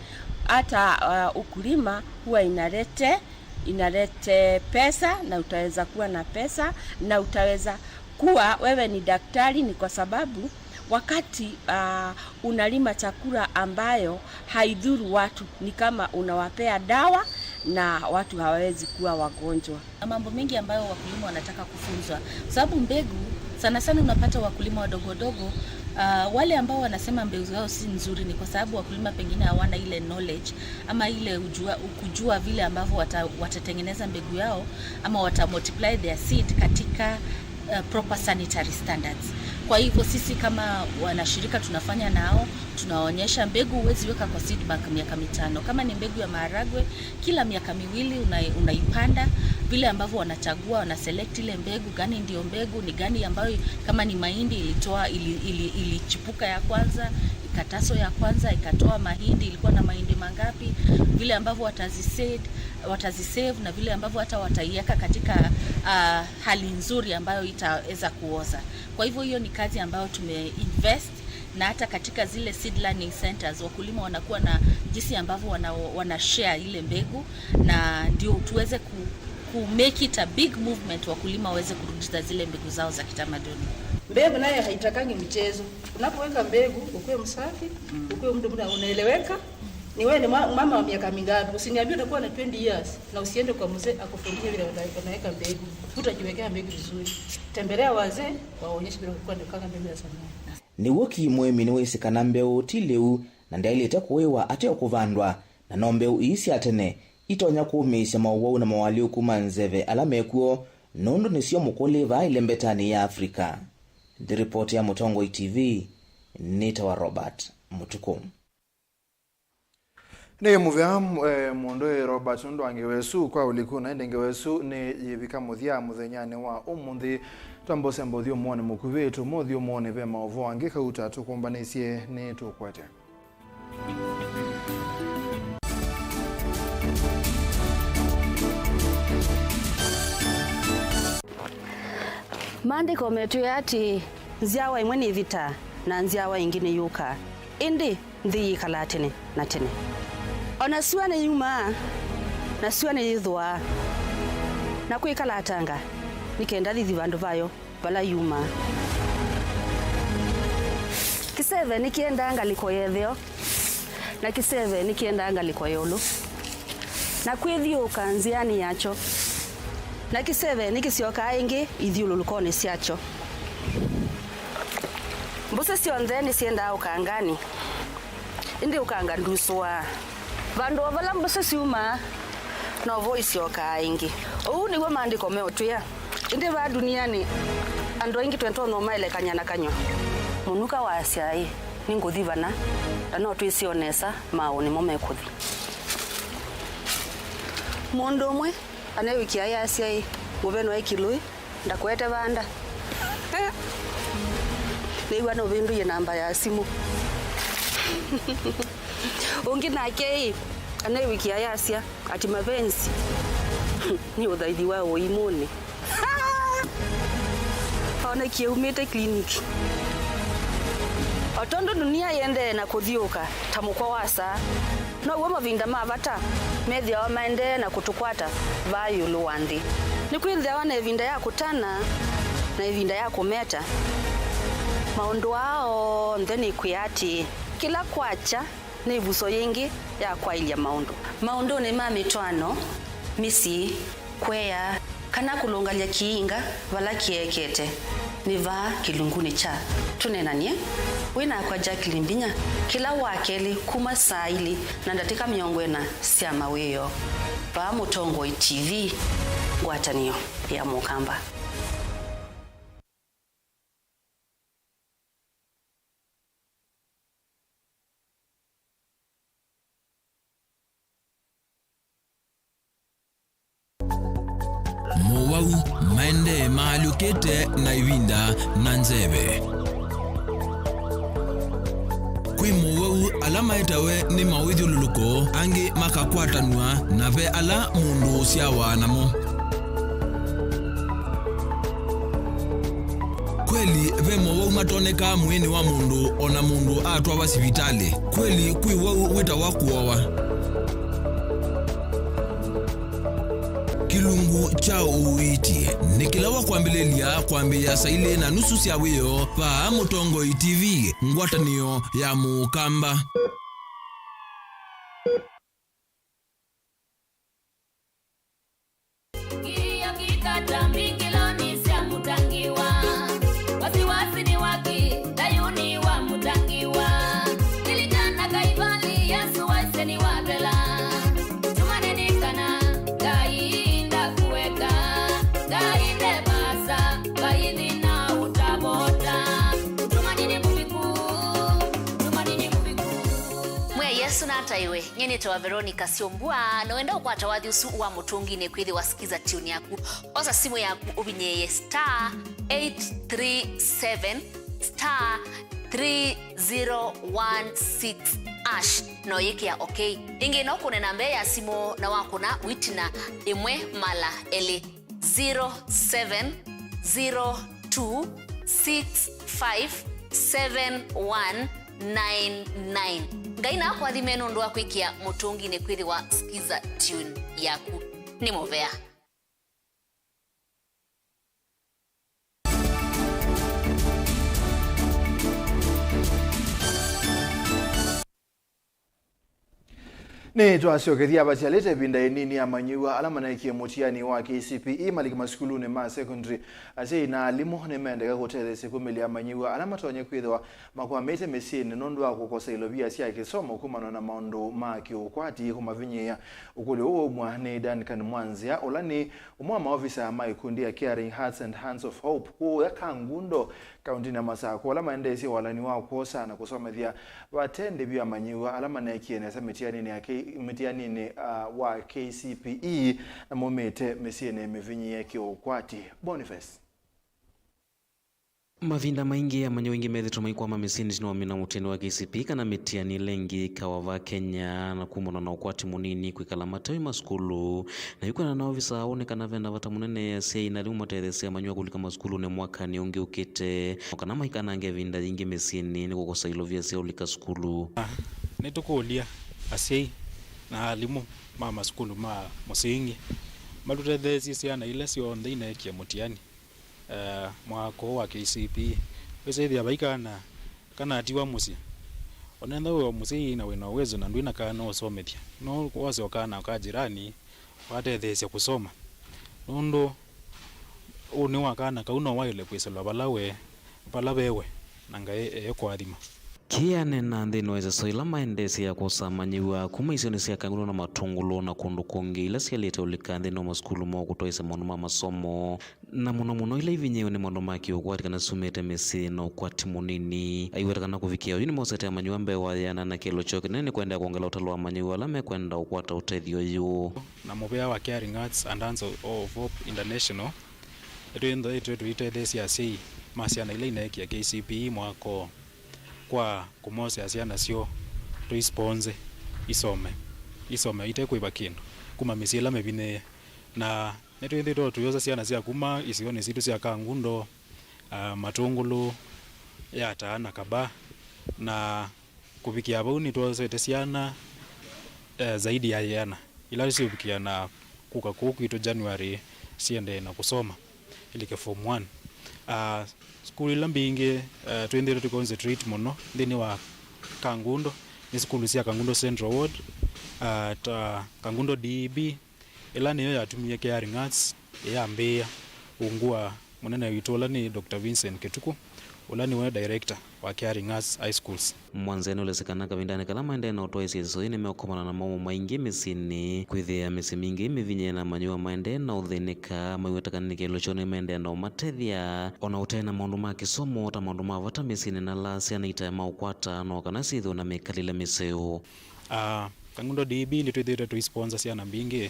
hata, uh, ukulima huwa inalete, inalete pesa na utaweza kuwa na pesa na utaweza kuwa wewe ni daktari, ni kwa sababu wakati, uh, unalima chakula ambayo haidhuru watu, ni kama unawapea dawa na watu hawawezi kuwa wagonjwa. Na mambo mengi ambayo wakulima wanataka kufunzwa, kwa sababu mbegu, sana sana unapata wakulima wadogo wadogo, ah, wale ambao wanasema mbegu zao si nzuri ni kwa sababu wakulima pengine hawana ile knowledge ama ile ujua, kujua vile ambavyo wata-, watatengeneza mbegu yao ama wata multiply their seed katika, uh, proper sanitary standards. Kwa hivyo sisi kama wanashirika tunafanya nao, tunaonyesha mbegu huwezi weka kwa seed bank miaka mitano. Kama ni mbegu ya maharagwe, kila miaka miwili una-, unaipanda, vile ambavyo wanachagua, wana select ile mbegu, gani ndio mbegu, ni gani ambayo, kama ni mahindi ilitoa, ili-, ili-, ilichipuka ya kwanza, ikataso ya kwanza, ikatoa mahindi, ilikuwa na mahindi mangapi, vile ambavyo watazi seed, watazi save na vile ambavyo hata wataiweka katika, ah, hali nzuri ambayo itaweza kuoza. Kwa hivyo hiyo ni kazi ambayo tumeinvest, na hata katika zile seed learning centers wakulima wanakuwa na jinsi ambavyo wana, wana share ile mbegu, na ndio tuweze ku, ku make it a big movement, wakulima waweze kurudisha zile mbegu zao za kitamaduni. Mbegu nayo haitakangi mchezo. Unapoweka mbegu, ukuwe msafi, ukuwe mtu mna-, unaeleweka. Ni wewe ni ma-, mama wa miaka mingapi? Usiniambie utakuwa na twenty years na usiende kwa mzee akufundishe vile una-, unaweka mbegu. Utajiwekea mbegu vizuri. Tembelea wazee, waonyeshe vile ulikuwa unaweka mbegu ya zamani. Nĩw'o ki mũĩmi nĩwĩsĩ kana mbeũ ti lĩu na ndyaĩlĩte kũĩwa ate o kũvandwa, na no mbeũ ii sya tene itonya kũmĩĩsya maũwau na moalyũku ma nzeve ala mekw'o, nũndũ nĩsyo mũkũlĩ vaa ĩlembetanĩ ya Africa. Nthĩ ripoti ya Mũtongoi T V, nĩtawa Robert Mũtukũ. Nĩ mũvea, eh, mũndũ ĩ Robert nũndũ wa ngewa ĩsu kwa ũliku, na ĩndĩ ngewa ĩsu nĩ yĩvika mũthya mũthenyanĩ wa ũmũnthĩ. Twambũsya mbaũthyũmũonĩ mũkuvĩ, tũmũthyũmũonĩ ve maũvoo angĩ kauta tũkũmbanĩsye nĩ tũkwete. Maandĩko metwĩe atĩĩ, nzyawa ĩmwe nĩvĩtaa, na nzyawa ĩngĩ nĩyũkaa, ĩndĩ nthĩ yĩkalaa tene na tene. O na syũa nĩyumaa, na syũa nĩyĩthũaa, na kwĩkalatanga, nĩ kenda thithi vandũ vayo vala yumaa. Kĩseve nĩkĩendaa ngalĩko ya ĩtheo, na kĩseve nĩkĩendaa ngalĩko ya ĩũlũ, na kwĩthyũũka nzĩanĩ yakyo, na kĩseve nĩkĩsyokaa ĩngĩ ithyũlũlũkonĩ syakyo. Mbũsĩ syonthe nĩsyendaa ũkanganĩ, ĩndĩ ũkanga ndusũaa. Vandũ o vala mbũsĩ syumaa, novo isyokaa ĩngĩ. Ũu nĩw'o Maandĩko meũtwĩa. Ĩndĩ vaa dunianĩ, andũ aingĩ twĩtonya ũmaelekany'a na kanyw'a. Mũnuka waasya, "Ĩ, nĩngũthi vana, na no twĩsĩ o nesa maaũ nĩmo mekũthi." Mũndũ ũmwe anewĩkĩa ayasya, "Ĩ, ngũvenwa ĩ kĩlũĩ, ndakũete vanda." Nĩw'a nũvĩndũie namba ya simũ. Ũngĩ nake ĩ, anewĩkĩa ayasya ati mavenzi nĩ ũthaithi wa ũimũnĩ. Onekie umĩte clinic. O tondũ dunia yĩendee na kũthyũũka ta mũkwa wa saa, now'o mavinda ma vata methĩawa maendee na kũtũkwata vaa ĩũlũ wa nthĩ. Nĩkwĩthĩawa na ĩvinda ya kũtana na ĩvinda ya kũmeta. Maũndũ aa onthe nĩ kwĩa atĩĩ, kĩla kwakya nĩ ĩvuso yĩngĩ ya kwaĩlya maũndũ. Maũndũnĩ ma mĩtwaano, mĩsyĩ, kũea, kana kũlũngalya kĩinga vala kĩekete, nĩ vaa kĩlungunĩ kya Tũneenany'e wĩ nakwa Jacqueline Mbinya kĩla Wakelĩ kuma saa ilĩ na ndatĩka mĩongo ĩna sya mawĩoo, vaa Mũtongoi T V, ngwatanĩo ya Mũkamba. Mowau maendee maalyũkĩte na ĩvinda na nzeve. Kwĩ mowau ala maetawe nĩ mawĩthyũlũlũko, angĩ makakwatanw'a, na ve ala mũndũ ũsyawa namo. Kweli, ve mowau matonekaa mwĩĩnĩ wa mũndũ o na mũndũ atwawa sivitalĩ. Kweli, kwĩ wau wĩtawa kũowa. Kĩlungu kya ũiiti nĩ kĩla wa kwambĩlĩlya kwambĩĩa saa ilĩ na nusu sya wĩoo vaa Mũtongoi T V, ngwatanĩo ya Mũkamba. Kĩĩo kĩkata mbingĩlonĩ sya mũtangiwa. Wasiwasi ni waki thayuni wa mũtangiwa. Lilikana Kaivali, Yesu waisye nĩwathela. Tumaini kana Ngai ndakũeka, Ngai nde vaasa, vaithi na ũtavota. Tumaini mũviku, tumaini mũviku. Mwĩa Yesu nataĩwe. Nyie nĩtawa Veronica Syombua, na wenda ũkwata wathi ũsu wa Mũtũnginĩ kwĩthĩwa Skiza Tune yaku, osa simũ yaku ũvinyĩĩe star eight three seven star three zero one six hash, na ũyĩkĩa okay. Ĩngĩ no kũne namba ya simũ na wakũna wĩtina ĩmwe mala elĩ. Zero seven zero two six five seven one nine nine. Ngai nakũathime nũndũ wa kwĩkĩa Mũtũnginĩ kwĩthĩwa Skiza Tune yaku. Nĩ mũvea. Nĩtwasyokethya avasyalĩte ĩvinda ĩnini amanyĩw'a ala maneekie mũtiani wa K C P E malike masukulunĩ ma secondary. Asyai na alimũ nĩmendeka kũtetheesya kumĩlya amanyĩw'a ala matonye kwĩthĩwa makwamĩte mĩsyĩnĩ nũndũ wa kũkosa ilovia sya kĩsomo kumana na maũndũ ma kĩũkwati kũmavinyĩĩa. Ũkũlyo ũũ waumw'a nĩ Duncan Mwanzia, ũla nĩ ũmwe wa maovisa ma ikundi ya Caring Hearts and Hands of Hope kũũya Kangundo, kauntinĩ ya Masakũ, ala maendeesye walani wa kwosa na kũsomethya vate ndĩvi amanyĩw'a ala maneekie nesa mĩtianinĩ ya K-, mĩtianinĩ, ah, wa K C P E na maumĩte mĩsyĩnĩ mĩvinyĩĩe kĩũkwati. Boniface. Mavinda maingĩ amanyĩw'a aingĩ methĩtwe maikwama mĩsyĩnĩ ĩtina wa mĩtiani wa K C P E kana mĩtiani ĩla ĩngĩ ĩkawa vaa Kenya, na kumana na ũkwati mũnini kwĩkala mateũima sukulu. Na yu kwĩana na ovisa wone kana vena vata mũnene asyai na alimũ matetheesye amanyĩw'a kũlika masukulunĩ mwakanĩ ũngĩ ũkĩte, o kana maikanange ĩvinda yĩngĩ mĩsyĩnĩ nĩ kũkosa ilovia sya ũlika sukulu. Nĩtũkũlya asyai na alimũ ma masukulu ma mũsingi matũtetheesye syana ila syonthe ineekie mũtiani eh, mwako wa K C P E. Wĩsĩthĩa vai kana kanatiwa mũsyĩ. Onetha wĩ o mũsyai na wĩna ũwezo na ndwĩna kana ũsomethya, no wose o kana ka jirani watetheesya kũsoma. Nũndũ ũnĩ wa kana kau no waĩle kwĩsĩlwa vala we, vala ve we, na Ngai ekũathima. Kĩanena nthĩnĩ wa iseso ila maendeesya ya kũsa amanyĩw'a kuma isionĩ sya Kangundo na Matũngũlũ na kũndũ kũngĩ ila syalĩte ũlika nthĩnĩ wa masukulu ma kũtwaĩsya maũndũ ma masomo, na mũno mũno ila ivinyĩĩwe nĩ maũndũ ma kĩũkwati kana syumĩte mĩsyĩ na ũkwati mũnini. Aiweta kana kũvikĩa oyu nĩmosete amanyĩw'a mbee wa yĩana na kĩelo kyoo kĩnene nĩ kũendeea kwongela ũtalo wa amanyĩw'a ala mekwenda ũkwata ũtethyo ũyũ. Na mũvea wa Caring Hearts and Hands of, of Hope International, nĩtwĩthĩĩtwe tũitetheesya asyai ma syana ila ineekie K C P E mwako kwa kũmosea syana syoo tũisponze isome, isome ite kwĩva kĩndũ kuma mĩsyĩ ĩla mĩvinyĩĩe. Na nĩtwĩthĩĩtwe tũyosa syana sya kuma isionĩ sitũ sya Kangundo, ah, Matũngũlũ, Yataa na Kabaa, na kũvikĩa vau nĩtwosete syana, eh, zaidi ya ĩana ila syũvikĩa na kũka kũu kwitũ January siendee na kũsoma ilike form one. Ah, sukulu ila mbingĩ, eh, twĩthĩĩtwe tũ concentrate mũno nthĩnĩ wa Kangundo nĩ sukulu sya Kangundo Central Ward, ah, ta Kangundo D E B, ĩla nĩyo yatumie Caring Hearts yambĩĩa ungu wa mũnene witũ ũla nĩ Doctor Vincent Kĩtukũ, ũla nĩwe director wa Caring Hearts High Schools. Mwanzeni ũlesĩ kana kavindanĩ kala maendee na ũtwaĩsya ĩseso yĩĩ nĩmeũkomana na maũũ maingĩ mĩsyĩnĩ, kwĩthĩa mĩsyĩ mingĩ mĩvinyĩĩe na amanyĩw'a maendee na ũthĩnĩka, maiweta kana nĩ kĩelo kyoo nĩmaendee na ũmatethya, o na ũtee na maũndũ ma kĩsomo ta maũndũ ma vata mĩsyĩnĩ na ala syana itaema ũkwata no kana syĩthĩwe na mĩkalĩle mĩseo. Ah, Kangundo D E B nĩtwĩthĩĩtwe tũisponsor syana mbingĩ,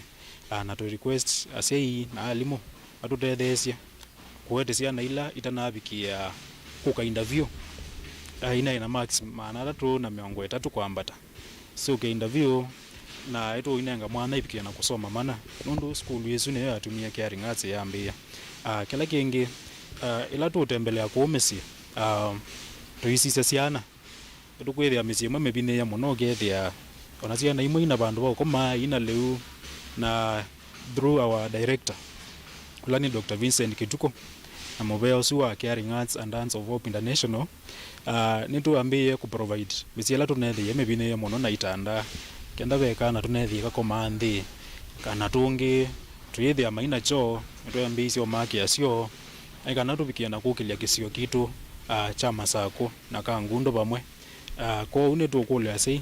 ah, na tũ request asyai na alimũ matũtetheesye kũete syana ila itanavikĩa kũka interview, ah, inaĩ na marks maana atatũ na mĩongo ĩtatũ kwambata. Syũke interview na ĩtũinenga mwanya ivikĩe na kũsoma mana, nũndũ sukulu ĩsu nĩyo yatumie Caring Hearts yambĩĩa. Ah, kĩla kĩngĩ, ah, ĩla tũũtembelea kũũ mĩsyĩ, ah, tũisisya syana. Nĩtũkwĩthĩa mĩsyĩ ĩmwe mĩvinyĩĩe mũno, ũkethĩa ona syana imwe ina vandũ va ũkoma, ina lĩu, na through our director, ũla nĩ Doctor Vincent Kĩtukũ, na mũvea ũsu wa Caring Hearts and Hands of Hope International, ah, nĩtwambĩĩe kũ provide mĩsyĩ ĩla tũneethĩie mĩvinyĩĩe mũno na itanda, kenda ve kana tũneethĩie kakomaa nthĩ, kana tũngĩ tũyĩthĩa maina kyoo, nĩtwambĩĩisye ũmakĩa syoo, nĩ kana tũvikĩe na kũkĩlya kĩsio kitũ, ah, kya Masakũ na Kangundo vamwe. Ah, kwoou nĩtũkũlya asyai,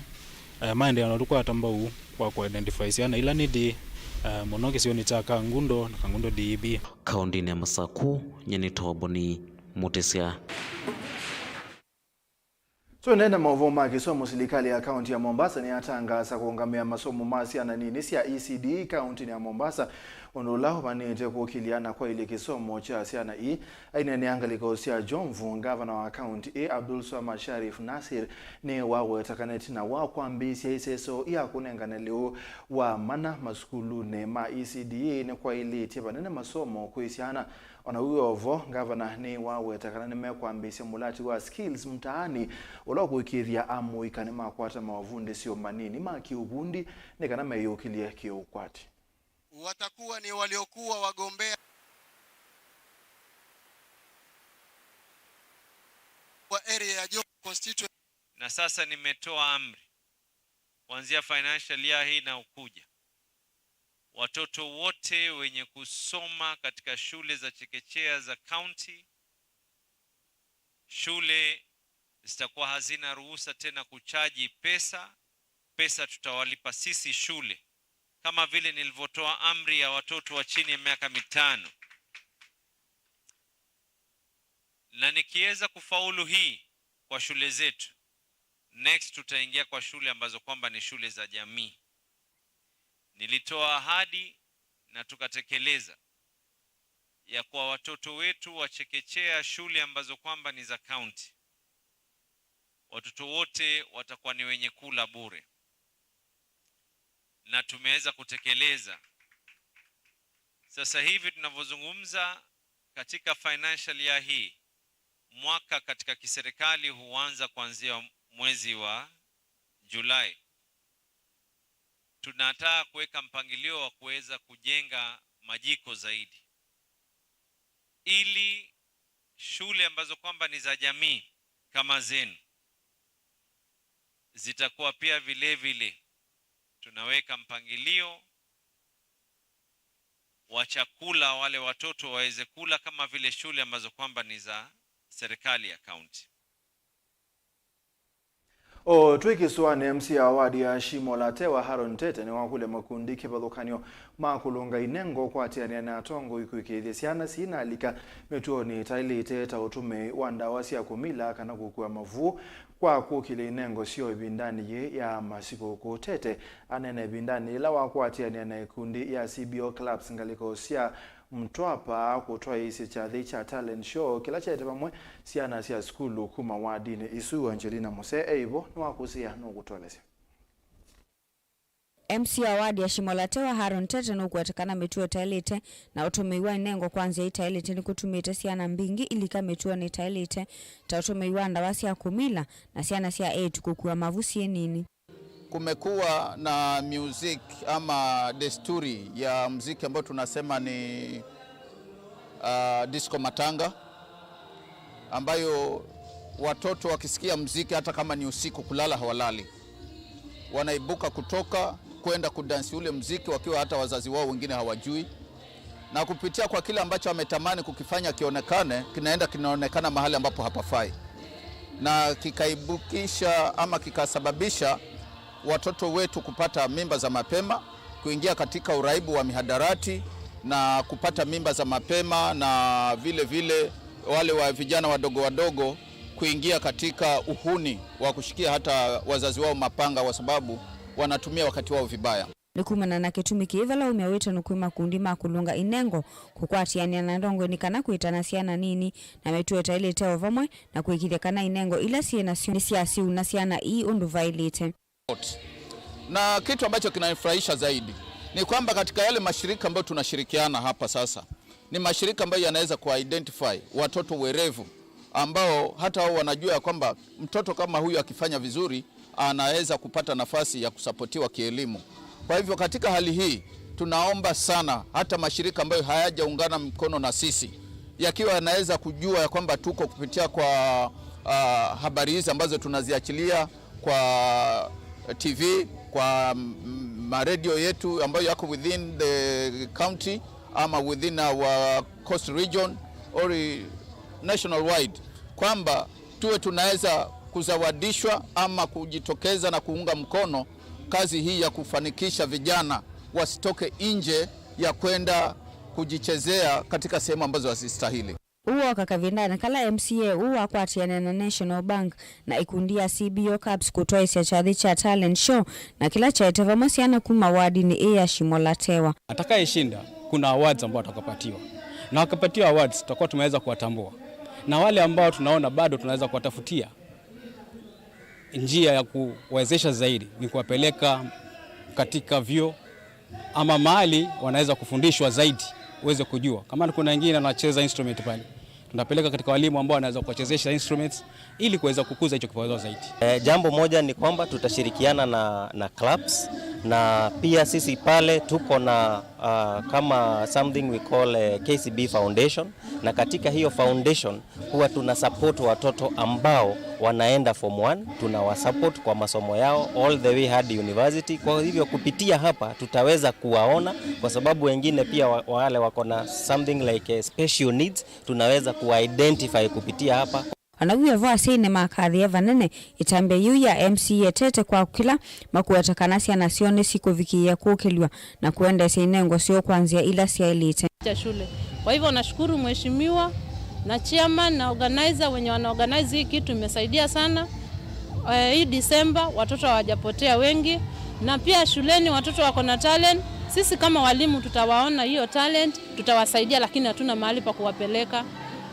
ah, maendeea na tũkwata mbau kwa kũ identify syana ila nĩ ndĩĩ, ah, mũno kĩsionĩ kya Kangundo na Kangundo D E B. Kaũndĩnĩ ya Masakũ, nyie nĩtawa Boni Mũtĩsya. Tũendeee na maũvoo ma kĩsomo, silikalĩ ya kaũntĩ ya Mombasa nĩyatangaasa kũũngamĩa masomo ma syana nini sya E C D E kaũntĩnĩ ya Mombasa, ũndũ ũla ũvanĩte kũkĩlya na kwaĩlya kĩsomo kya syana ii. Aineenea ngalĩko sya Jomvu, ngavana wa kaũntĩ ĩĩ Abdulswamad Sharif Nasir nĩwaweta kana ĩtina wa kwambĩĩsya iseso ya kũnengane lĩu wa mana masukulunĩ ma E C D E nĩkwaĩlĩtye vanene masomo kwĩ syana. O na wĩ o vo, ngavana nĩwaweta kana nĩmekwambĩĩsya mũlati wa Skills Mtaani, ũla ũkũĩkĩĩthya amũika nĩmakwata mavundĩsyo manini ma kĩũvundi nĩ kana meyũkĩlye kĩũkwati. Watakuwa ni waliokuwa wagombea wa area ya Jomvu constituency. Na sasa nimetoa amri, kuanzia financial year hii inayokuja, watoto wote wenye kusoma katika shule za chekechea za county, shule zitakuwa hazina ruhusa tena kuchaji pesa. Pesa tutawalipa sisi shule, kama vile nilivyotoa amri ya watoto wa chini ya miaka mitano. Na nikiweza kufaulu hii kwa shule zetu, next tutaingia kwa shule ambazo kwamba ni shule za jamii. Nilitoa ahadi na tukatekeleza ya kwa watoto wetu wa chekechea, shule ambazo kwamba ni za county, watoto wote watakuwa ni wenye kula bure. Na tumeweza kutekeleza. Sasa hivi tunavyozungumza, katika financial year hii, mwaka katika kiserikali huanza kuanzia mwezi wa Julai. Tunataka kuweka mpangilio wa kuweza kujenga majiko zaidi. ili shule ambazo kwamba ni za jamii kama zenu zitakuwa pia vile vile tunaweka mpangilio wa chakula, wale watoto waweze kula kama vile shule ambazo kwamba ni za serikali ya kaunti. O twĩ kĩsũanĩ, M C A wa wadi ya Shimo Latewa, Haron Tete, nĩwakũlya makundi kĩvathũkany'o ma kũlũnga inengo kũatĩanĩa na atongoi kũĩkĩĩthya syana syĩna alika mĩtuonĩ ĩtaĩlĩte, ta ũtũmĩi wa ndawa sya kũmila kana kũkua mavu kwa kũkĩlya inengo syoo ĩvindanĩ yĩĩ ya masikũkũ. Tete aneena ĩvindanĩ yĩla wakwatĩanĩa na ĩkundi ya C B O Clubs ngalĩko sya Mtwapa kũtwaĩĩsya kyathĩ kya talent show kĩla kyaete vamwe syana sya sukulu kuma wadinĩ isu. Angelina Muse e vo nĩwakũsĩĩa nũkũtũelesya. M C A wa wadi ya Shimo Latewa, Haron Tete, nũkũweta kana mĩtuo ĩtaĩlĩte na ũtũmĩi wa inengo kwa nzĩa itaĩlĩte nĩkũtumĩte syana mbingĩ ilika mĩtuonĩ ĩtaĩlĩte, ta ũtũmĩi wa ndawa sya kũmila na syana sya eĩtu kũkua mavu syĩ nini. Kumekuwa na music ama desturi ya muziki ambayo tunasema ni, ah, disco matanga, ambayo watoto wakisikia muziki, hata kama ni usiku, kulala hawalali. Wanaibuka kutoka kwenda kudansi ule muziki wakiwa hata wazazi wao wengine hawajui. Na kupitia kwa kile ambacho ametamani kukifanya kionekane, kinaenda kinaonekana mahali ambapo hapafai. Na kikaibukisha ama kikasababisha watoto wetu kupata mimba za mapema, kuingia katika uraibu wa mihadarati na kupata mimba za mapema, na vile vile wale wa vijana wadogo wadogo kuingia katika uhuni wa kushikia hata wazazi wao mapanga, kwa sababu wanatumia wakati wao vibaya. Nĩ kumana na kĩtumi kĩĩ, vala umya wĩtano kwĩ makundi ma kũlũnga inengo kũkwatĩanĩa na ndongoi nĩ kana kwĩtana syana nini na mĩtuo ĩtaĩlĩte o vamwe na kũĩkĩĩthya kana inengo ila syĩ nasyo nĩsyasiuna syana ii ũndũ vaĩlĩte. Na kitu ambacho kinanifurahisha zaidi ni kwamba katika yale mashirika ambayo tunashirikiana hapa sasa, ni mashirika ambayo yanaweza ku-identify watoto werevu ambao hata wao wanajua ya kwamba mtoto kama huyu akifanya vizuri anaweza kupata nafasi ya kusapotiwa kielimu. Kwa hivyo, katika hali hii, tunaomba sana hata mashirika ambayo hayajaungana mkono na sisi, yakiwa yanaweza kujua ya kwamba tuko kupitia kwa, ah, habari hizi ambazo tunaziachilia kwa T V, kwa, mm, maredio yetu ambayo yako within the county ama within our coast region or national wide, kwamba tuwe tunaweza kuzawadishwa ama kujitokeza na kuunga mkono kazi hii ya kufanikisha vijana wasitoke nje ya kwenda kujichezea katika sehemu ambazo hazistahili. Ũu wooka kavindanĩ kala M C A ũũ wakwatĩanĩa na National Bank na ĩkundi ya C B O Cups kũtwaĩsya kyathĩ kya talent show, na kĩla kyaete vamwe syana kuma wadinĩ ĩĩ ya Shimo Latewa. Atakayeshinda, kuna awards ambao watakapatiwa. Na wakipatiwa awards, tutakuwa tumeweza kuwatambua. Na wale ambao tunaona bado tunaweza kuwatafutia njia ya kuwezesha zaidi ni kuwapeleka katika vyuo ama mahali wanaweza kufundishwa zaidi, uweze kujua. Kama kuna wengine wanacheza instrument pale, tunapeleka katika walimu ambao wanaweza kuwachezesha instruments ili kuweza kukuza hicho kipawa zaidi. Eh, jambo moja ni kwamba tutashirikiana na, na clubs, na pia sisi pale tuko na, ah, kama something we call, eh, K C B Foundation, na katika hiyo foundation huwa tuna support watoto ambao wanaenda form one, tunawasupport kwa masomo yao all the way hadi university. Kwa hivyo kupitia hapa tutaweza kuwaona, kwa sababu wengine pia wa-, wale wako na something like, eh, special needs, tunaweza kuwa-identify kupitia hapa. O naw'o vo asyai nĩmakathĩe vanene ĩtambya yĩu ya M C A Tete kwa kĩla makũweta kana syana syoo nĩsikũvikĩĩa kũkĩlw'a na kũendeesya inengo syoo kwa nzĩa ila syaĩlĩte. Cha shule. Kwa hivyo nashukuru mheshimiwa na chairman na organizer wenye wana organize hii kitu, imesaidia sana. Eh, hii December watoto hawajapotea wengi, na pia shuleni watoto wako na talent. Sisi kama walimu tutawaona hiyo talent, tutawasaidia, lakini hatuna mahali pa kuwapeleka.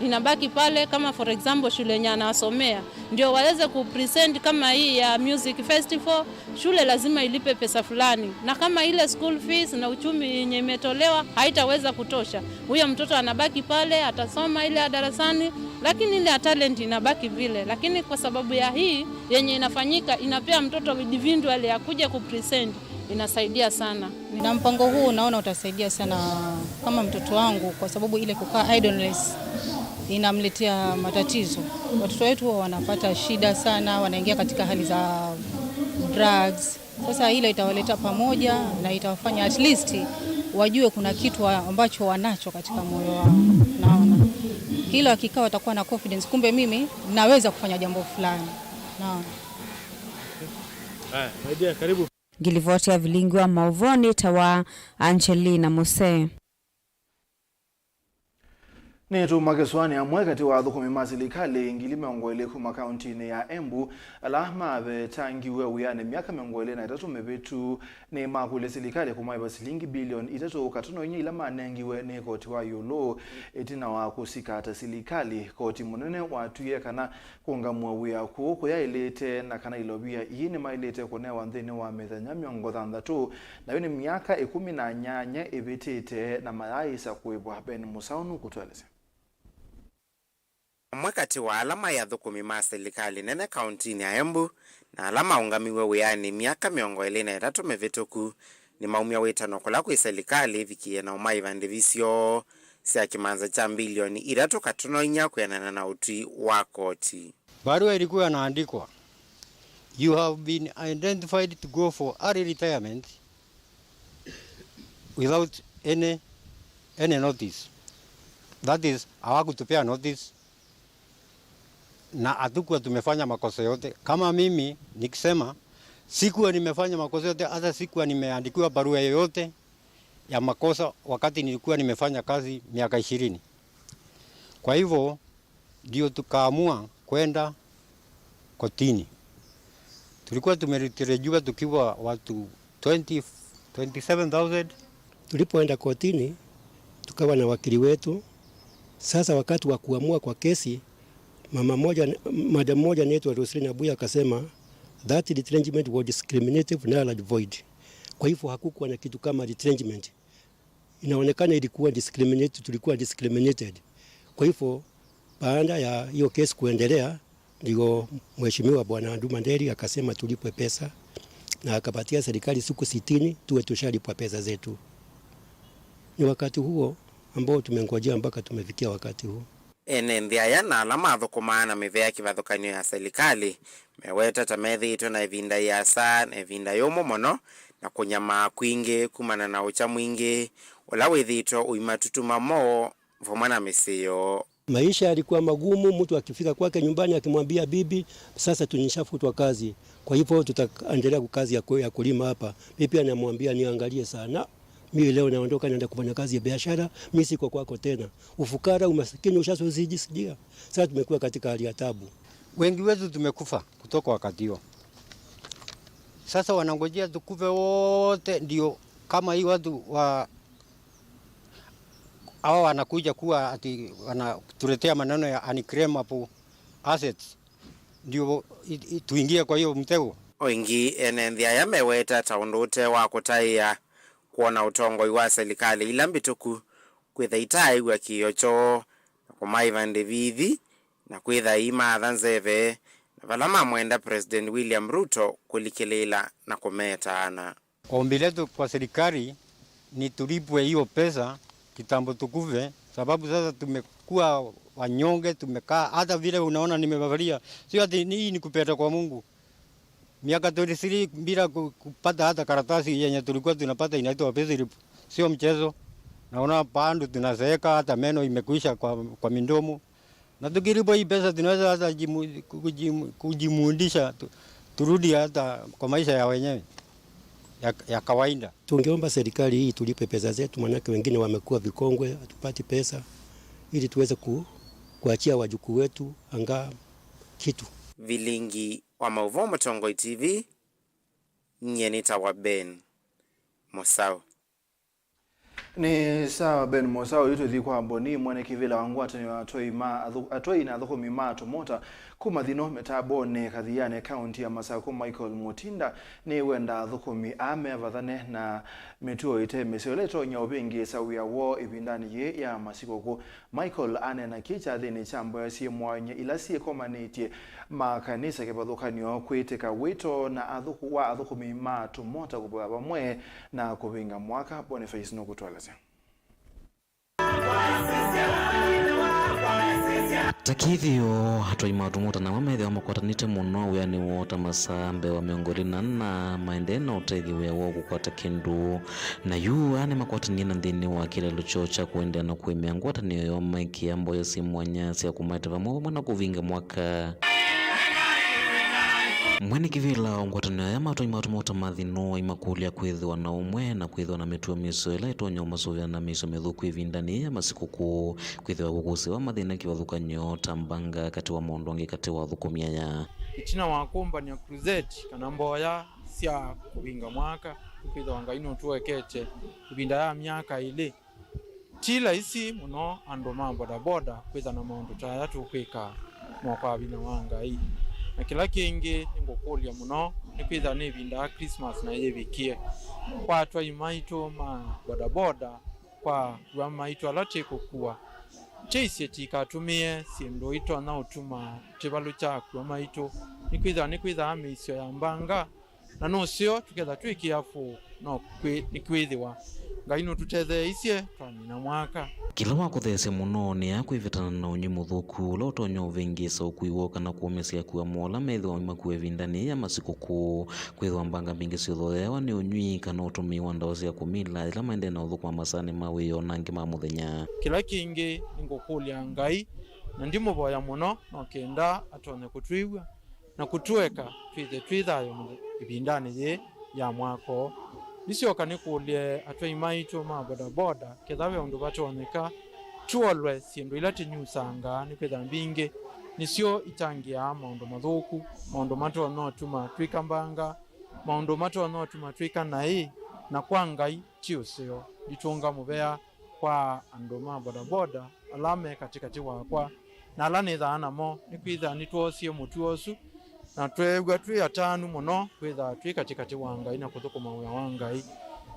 Inabaki pale kama, for example, shule yenye anawasomea ndio waweze kupresent kama hii ya music festival. Shule lazima ilipe pesa fulani, na kama ile school fees na uchumi yenye imetolewa haitaweza kutosha, huyo mtoto anabaki pale, atasoma ile ya darasani, lakini ile ya talent inabaki vile. Lakini kwa sababu ya hii yenye inafanyika, inapea mtoto individually akuje kupresent. Inasaidia sana. Na mpango huu naona utasaidia sana kama mtoto wangu, kwa sababu ile kukaa idleness inamletea matatizo. Watoto wetu huwa wanapata shida sana, wanaingia katika hali za drugs. Sasa ile itawaleta pamoja na itawafanya at least wajue kuna kitu wa- ambacho wanacho katika moyo wao. Naona hilo, hakika watakuwa na confidence, kumbe mimi naweza kufanya jambo fulani. Naona. Haya, my dear, karibu. Ngilivoti ya vilingi wa maũvoo nĩtawa Angelina Muse. Nĩtũma kĩsũanĩ amwe katĩ wa athũkũmi ma silikalĩ ngili mĩongo ĩlĩ kuma kauntinĩ ya Embu ala mavetangiwe wĩanĩ myaka mĩongo ĩlĩ na ĩtatũ mĩvĩtu nĩmakũlya silikalĩ kũmaĩva silingi bilioni itatũ katono inya ila manengiwe nĩ koti wa ĩũlũ ĩtina wa kũsikata silikalĩ. Koti mũnene watwie kana kũũngamw'a wĩa kũũ kũyaĩlĩte na kana ilovia ii nĩmaĩlĩte kũnewa nthĩnĩ wa mĩthenya mĩongo thanthatũ, nayo nĩ myaka ĩkũmi na nyanya ĩvĩtĩte na mayaaĩsa kũĩvwa. Ben Mũsaũ nũkũtũelesya. Amwe katĩ wa ala maĩ athũkũmi ma silikalĩ nene kauntinĩ ya Embu na ala maũngamiw'e wĩanĩ myaka mĩongo ĩlĩ na ĩtatũ mĩvĩtũku nĩmaumya wĩtano kũla kwĩ silikalĩ ĩvikĩe na ũmaĩva ndĩvi syoo sya kĩmanza kya mbilioni itatũ katono inya kwĩanana na ũtwi wa koti. Barua ilikuwa inaandikwa, "You have been identified to go for early retirement without any, any notice." That is, hawakutupea notice na hatukuwa tumefanya makosa yote. Kama mimi nikisema, sikuwa nimefanya makosa yote, hata sikuwa nimeandikiwa barua yoyote ya makosa wakati nilikuwa nimefanya kazi miaka ishirini. Kwa hivyo, ndio tukaamua kwenda kotini. Tulikuwa tumeregister tukiwa watu twenty, twenty-seven thousand. Tulipoenda kotini, tukawa na wakili wetu. Sasa wakati wa kuamua kwa kesi, mama moja, madam moja anaitwa Roselyn Abuya akasema, "That retrenchment was discriminative, null and void." Kwa hivyo hakukuwa na kitu kama retrenchment. Inaonekana ilikuwa discriminate, tulikuwa discriminated. Kwa hivyo, baada ya hiyo kesi kuendelea, ndio mheshimiwa Bwana Nduma Nderi akasema tulipwe pesa, na akapatia serikali siku sitini tuwe tushalipwa pesa zetu. Ni wakati huo ambao tumengojea mpaka tumefikia wakati huu. Ene nthĩ aya na ala mathũkũmaa na mĩvĩa ya kĩvathũkany'o ya silikalĩ meweta ta methĩĩtwe na ĩvinda ĩasa na ĩvinda yũmũ mũno na kũnyamaa kwingĩ kumana na ũkya mwingĩ ũla wĩthĩĩtwe ũimatutuma moo vamwe na mĩsyĩ yoo. Maisha yalikuwa magumu, mtu akifika kwake nyumbani akimwambia bibi, "Sasa tunishafutwa kazi, kwa hivyo tutaendelea ku- kazi ya ku- ya kulima hapa." Bibi anamwambia, "Niangalie sana, mimi leo naondoka, naenda kufanya kazi ya biashara, mimi siko kwako tena." Ufukara, umasikini ushazidi sidia. Sasa tumekuwa katika hali ya tabu. Wengi wetu tumekufa kutoka wakati huo. Sasa wanangojea tukufe wote, ndio kama hii watu wa hawa wanakuja kuwa ati wanatuletea maneno ya unclaimable assets, ndio i- i- tuingie kwa hiyo mtego. O ĩngĩ, ene nthĩ aya meweta ta ũndũ ũte wa kũtaĩa kwona ũtongoi wa silikalĩ ila mbĩtũku kwĩtha itaaĩw'a kĩĩo kyoo na kũmaĩva ndĩvithi na kwĩtha iimaatha nzeve na vala mamwenda President William Ruto kũlikĩlĩĩla na kũmetaana. Ombi letu kwa serikali ni tulipwe hiyo pesa kitambo tukufe, sababu sasa tumekuwa wanyonge, tumekaa hata vile unaona nimevalia, sio ati ni- hii ni kupenda kwa Mungu. Miaka twenty-three bila ku- kupata hata karatasi yenye tulikuwa tunapata inaitwa payslip, sio mchezo. Naona bado tunazeeka, hata meno imekwisha kwa, kwa midomo. Na tukilipwa hii pesa tunaweza hata jimu- kujimu- kujimundisha tu- turudi hata kwa maisha ya wenyewe ya, ya kawaida. Tungeomba serikali hii tulipe pesa zetu, manake wengine wamekuwa vikongwe, hatupati pesa ili tuweze ku- kuachia wajukuu wetu angaa kitu. Vilingi wa maũvoo Mũtongoi T V, nyie nĩtawa Ben Mũsaũ. Nĩ sawa, Ben Mosau, yu tũthi kwa Boni. Mwene kĩvĩla wa ngwatanĩo ya atwai ma athu-, atwai na athũkũmi ma tũmota kuma Thino mĩtambonĩ Kathianĩ, kaunti ya Masakũ, Michael Mutinda, nĩwenda athũkũmi aa mevathane na mĩtuo ĩte mĩseo ĩla ĩtonya ũvĩngĩĩsa wĩa woo ĩvindanĩ yĩĩ ya masikũkũ. Michael aneena kĩĩ kyathĩnĩ kya mboya syĩ mwanya ila syĩkomanĩtye makanisa kĩvathũkany'o kwĩtĩka wĩto na athũkũ-, wa athũkũmi ma tũmota kũvoya vamwe na kũvĩnga mwaka. Boniface nũkũtũelesya. Ta kĩthĩo, atwai ma tũmota namo methĩawa makwatanĩte mũno wĩanĩ woo ta masaa mbee wa mĩongo ĩlĩ na ĩna maendee na ũtethya wĩa woo kũkwata kĩndũ. Na yu aa nĩmakwatanie na nthĩnĩ wa kĩlalo kyoo kya kũendeea na kũĩmĩa ngwatanĩo yoo maikĩa mboya syĩ mwanya sya kũmaete vamwe vamwe na kũvinga mwaka. Mwene kĩvĩla wa ngwatanĩo ya atwai ma tũmota ma Thino aimakũlya kwĩthĩwa na ũmwe na kwĩthĩwa na mĩtuo mĩseo ĩla ĩtonya ũmasũvĩa na mĩisyo mĩthũku ĩvindanĩ yĩĩ ya masikũkũ, kwĩthĩwa kũkũsĩwa mathĩna kĩvathũkany'o ta mbanga katĩ wa maũndũ angĩ katĩ wa athũkũmi aya. Ĩtina wa kũmbany'a crusade kana mboya sya kũvinga mwaka, nĩkwĩthĩwa Ngai nũtũekete ĩvinda ya myaka ĩlĩ. Ti laisi mũno andũ ma bodaboda kwĩtha na maũndũ ta aya tũkwĩka moko ya vinya wa Ngai. Na kĩla kĩngĩ nĩngũkũlya mũno nĩ kwĩtha nĩ ĩvinda ya Christmas na yĩvĩkĩe. Kwa atwai maitũ ma bodaboda, kwa akua maitũ ala tĩkũkua, tĩisye tikatũmĩe syĩndũ itonya ũtuma tĩvalũkya akua maitũ, nĩkwĩthĩwa nĩkwĩthaa mĩisyo ya mbanga, na nũseo tũketha twĩ careful, no kwĩ-, nĩkwĩthĩwa Ngai nũtũtetheeisye twamina mwaka. Kĩla wakũtheesya mũno nĩ aa kwĩvetana na ũnywi mũthũku ũla ũtonya ũvĩngĩĩsa ũkui woo kana kũũmĩsya akua moo ala methĩwa maimakua ĩvindanĩ yĩĩ ya masikũkũ. Kwĩthĩwa mbanga mbingĩ syũthoeawa nĩ ũnywi kana ũtũmĩi wa ndawa sya kũmila yĩla maendee na ũthũkũma masaanĩ ma wĩoo na angĩ ma mũthenya. Kĩla kĩngĩ nĩngũkũlya Ngai, na ndimũvoya mũno, no kenda atonye kũtwĩw'a na kũtũeka twĩthe twĩ thayũ mũthe-, ĩvindanĩ yĩĩ ya mwako. Ndisyoka nĩkũlye atwai maitũ ma bodaboda, ketha ve ũndũ vatonyeka, tũolwe syĩndũ ila tĩnyusangaa, nĩkwĩtha mbingĩ nĩsyo itangĩaa maũndũ mathũku, maũndũ matonya ũtuma twĩka mbanga, maũndũ matonya ũtuma twĩka naĩ, na kwa Ngai ti ũseo. Nditũnga mũvea kwa andũ ma bodaboda ala me katĩkatĩ wakwa na ala nĩthaa namo, nĩkwĩthĩa nĩtwoosie mũtuo ũsu, na tweew'a twĩ atanu mũno kwĩthaa twĩ katĩkatĩ wa Ngai na kũthũkũma wĩa wa Ngai.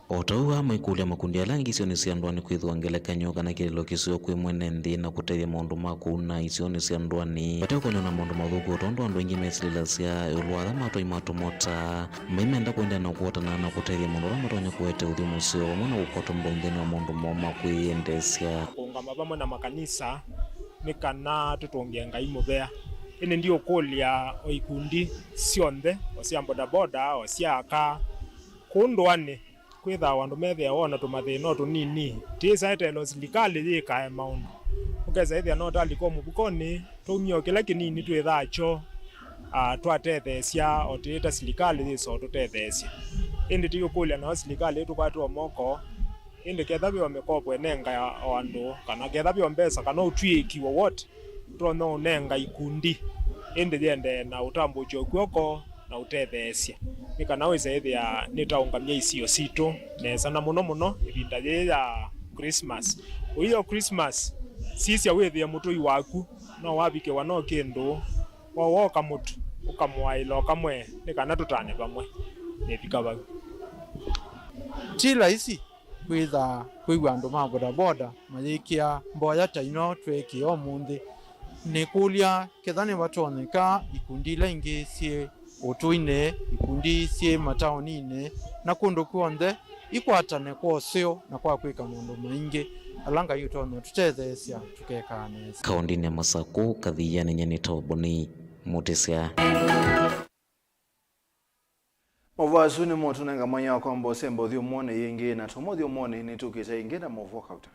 O ta ũu aa maikũlya makundi ala angĩ isionĩ sya ndũanĩ kwĩthĩwa ngelekany'o kana kĩlĩlo kĩseo kwĩ mwene nthĩ na kũtethya maũndũ ma kũu na isionĩ sya ndũanĩ vate ũkonywa na maũndũ mathũku, o tondũ andũ aingĩ mesilĩlasya ĩũlũ wa ala matwai ma tũmota maimenda kũendeea na kũkwatana na kũtethya maũndũ ala matonya kũete ũthyũ mũseo vamwe na kũkwatwa mbau nthĩnĩ wa maũndũ moo ma kwĩyendeesya. Kũũngama vamwe na makanisa nĩ kana tũtũngĩe Ngai mũvea. Ĩndĩ ndiũkũlya o ikundi syonthe, o sya bodaboda, o sya aka, kũu ndũanĩ, kwĩthaa andũ methĩawa o na tũmathĩna o tũnini. Tĩĩsa eteela o silikalĩ yĩkae maũndũ. Ũkesa ĩthĩa no twalika o mũvukonĩ, twaumya o kĩla kĩnini twĩthaa kyo, a, twatetheesya o tĩĩta silikalĩ yĩsa o tũtetheesya. Ĩndĩ tũikũlya nao silikalĩ ĩtũkwate o moko, ĩndĩ ketha ve o mĩkopo ĩnenga o andũ, kana ketha ve o mbesa, kana ũtw'ĩĩki wowote, tũtonya ũnenga ikundi, ĩndĩ yĩendee na ũtambũũkyo kw'oko na ũtetheesya, nĩ kana wĩse ĩthĩa nĩtaũngamya isio sitũ nesa, na mũno mũno ĩvinda yĩĩ ya Christmas. Ũiyo Christmas, sisya wĩthĩe mũtũi waku, no wavikĩwa no kĩndũ, wooka mũtu, ũkamũaĩla o kamwe, nĩ kana tũtane vamwe. Nĩvika vau. Ti laisi kwĩtha kwĩw'a andũ ma bodaboda mayĩkĩa mboya ta ino tweekĩa ũmũnthĩ. Nĩkũlya ketha nĩvatonyeka ikundi ila ingĩ syĩ ũtũinĩ, ikundi syĩ mataoninĩ, na kũndũ kw'onthe ikwatane kwa ũseo na kwa kwĩka maũndũ maingĩ ala Ngai ũtonya ũtũtetheesya tũkekaa nesa. Kaũndĩnĩ ya Masakũ, Kathianĩ, nyie nĩtawa Boni Mũtĩsya. Maũvoo asu nĩmo ũtũnenga mwanya wa kwamba ũsemba ũthyũmũonĩ yĩngĩ, na twauma ũthyũmũonĩ nĩtũkĩte ĩngĩ na maũvoo kauta.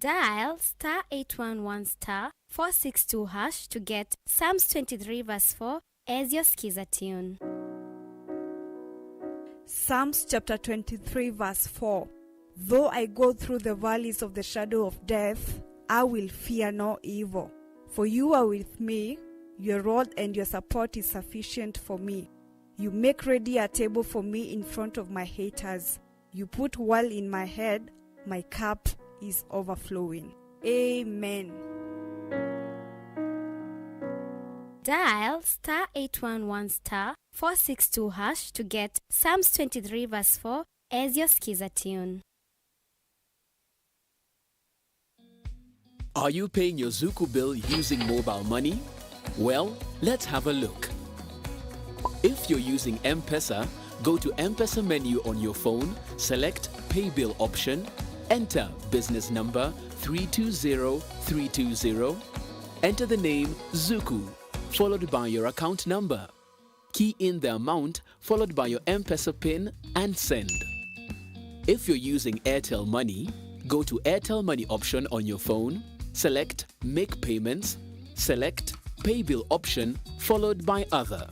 Dial star eight one one star four six two hash to get Psalms twenty-three verse four as your skiza tune. Psalms chapter twenty-three, verse four. Though I go through the valleys of the shadow of death, I will fear no evil, for you are with me, Your rod and your support is sufficient for me. You make ready a table for me in front of my haters. You put oil in my head, my cup is overflowing. Amen. Dial star eight one one star four six two hash to get Psalms twenty-three verse four as your Skiza tune. Are you paying your Zuku bill using mobile money? Well, let's have a look. If you're using M-Pesa, go to M-Pesa menu on your phone, select Pay Bill option, enter business number three two zero three two zero, enter the name Zuku, followed by your account number. Key in the amount followed by your M-Pesa pin and send. If you're using Airtel Money, go to Airtel Money option on your phone, select Make Payments, select Pay Bill option followed by Other.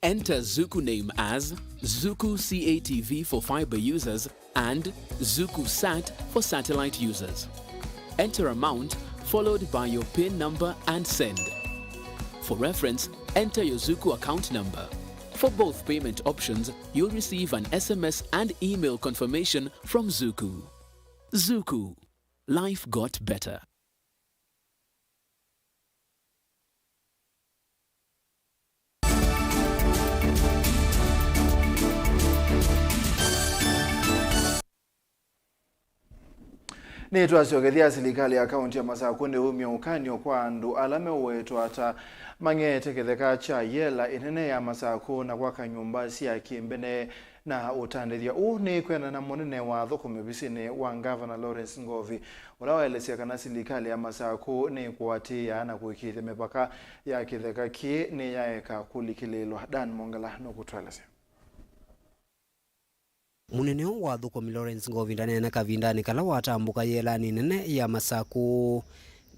Enter Zuku name as Zuku C A T V for fiber users and Zuku Sat for satellite users. Enter amount followed by your pin number and send. For reference, enter your Zuku account number. For both payment options, you'll receive an S M S and email confirmation from Zuku. Zuku. Life got better. Nĩtwasyokethya silikalĩ ya kaunti ya Masakũ nĩumya ũkany'o kwa andũ ala meũwetwa ta mang'ete kĩtheka kya yela ĩnene ya Masakũ na kwaka nyũmba sya kĩmbene na ũtandĩthya. Ũũ nĩ kwĩanana na mũnene wa athũkũmi ovisinĩ wa Ngavana Lawrence Ngovi, ũla waelesya kana silikalĩ ya Masakũ nĩkũatĩĩa na kũĩkĩĩthya mĩvaka ya kĩtheka kĩĩ nĩyaeka kũlikĩlĩĩlwa. Dan Mongela nũkũtũelesya. Mũnene ũũ wa athũkũmi Lawrence Ngovi ndaneena kavindanĩ kala watambũka yelanĩ nene ya Masakũ.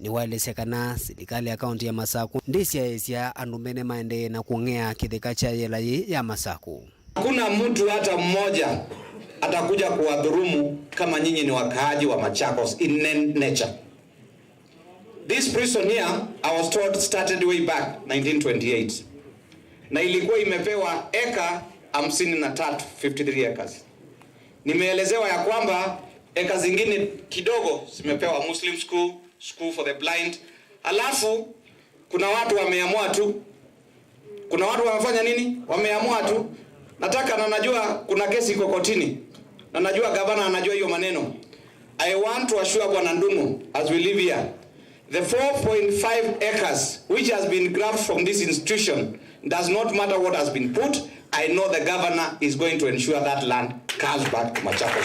Nĩwaelesya kana silikalĩ ya kaunti ya Masakũ ndĩsyaĩĩsya andũ mene maendee na kũng'ea kĩtheka kya yela yĩĩ ya Masakũ. Hakuna mtu hata mmoja atakuja kuwadhurumu kama nyinyi ni wakaaji wa Machakos in nen-, nature. This prison here, I was told, started way back nineteen twenty-eight. Na ilikuwa imepewa eka hamsini na tatu, fifty-three acres. Nimeelezewa ya kwamba eka zingine kidogo zimepewa Muslim school, school for the blind. Alafu, kuna watu wameamua tu. Kuna watu wamefanya nini? Wameamua tu. Nataka na najua kuna kesi iko kotini. Na najua gavana anajua hiyo maneno. I want to assure Bwana Ndung'u, as we live here, the four point five acres which has been grabbed from this institution, does not matter what has been put, I know the governor is going to ensure that land comes back to Machakos.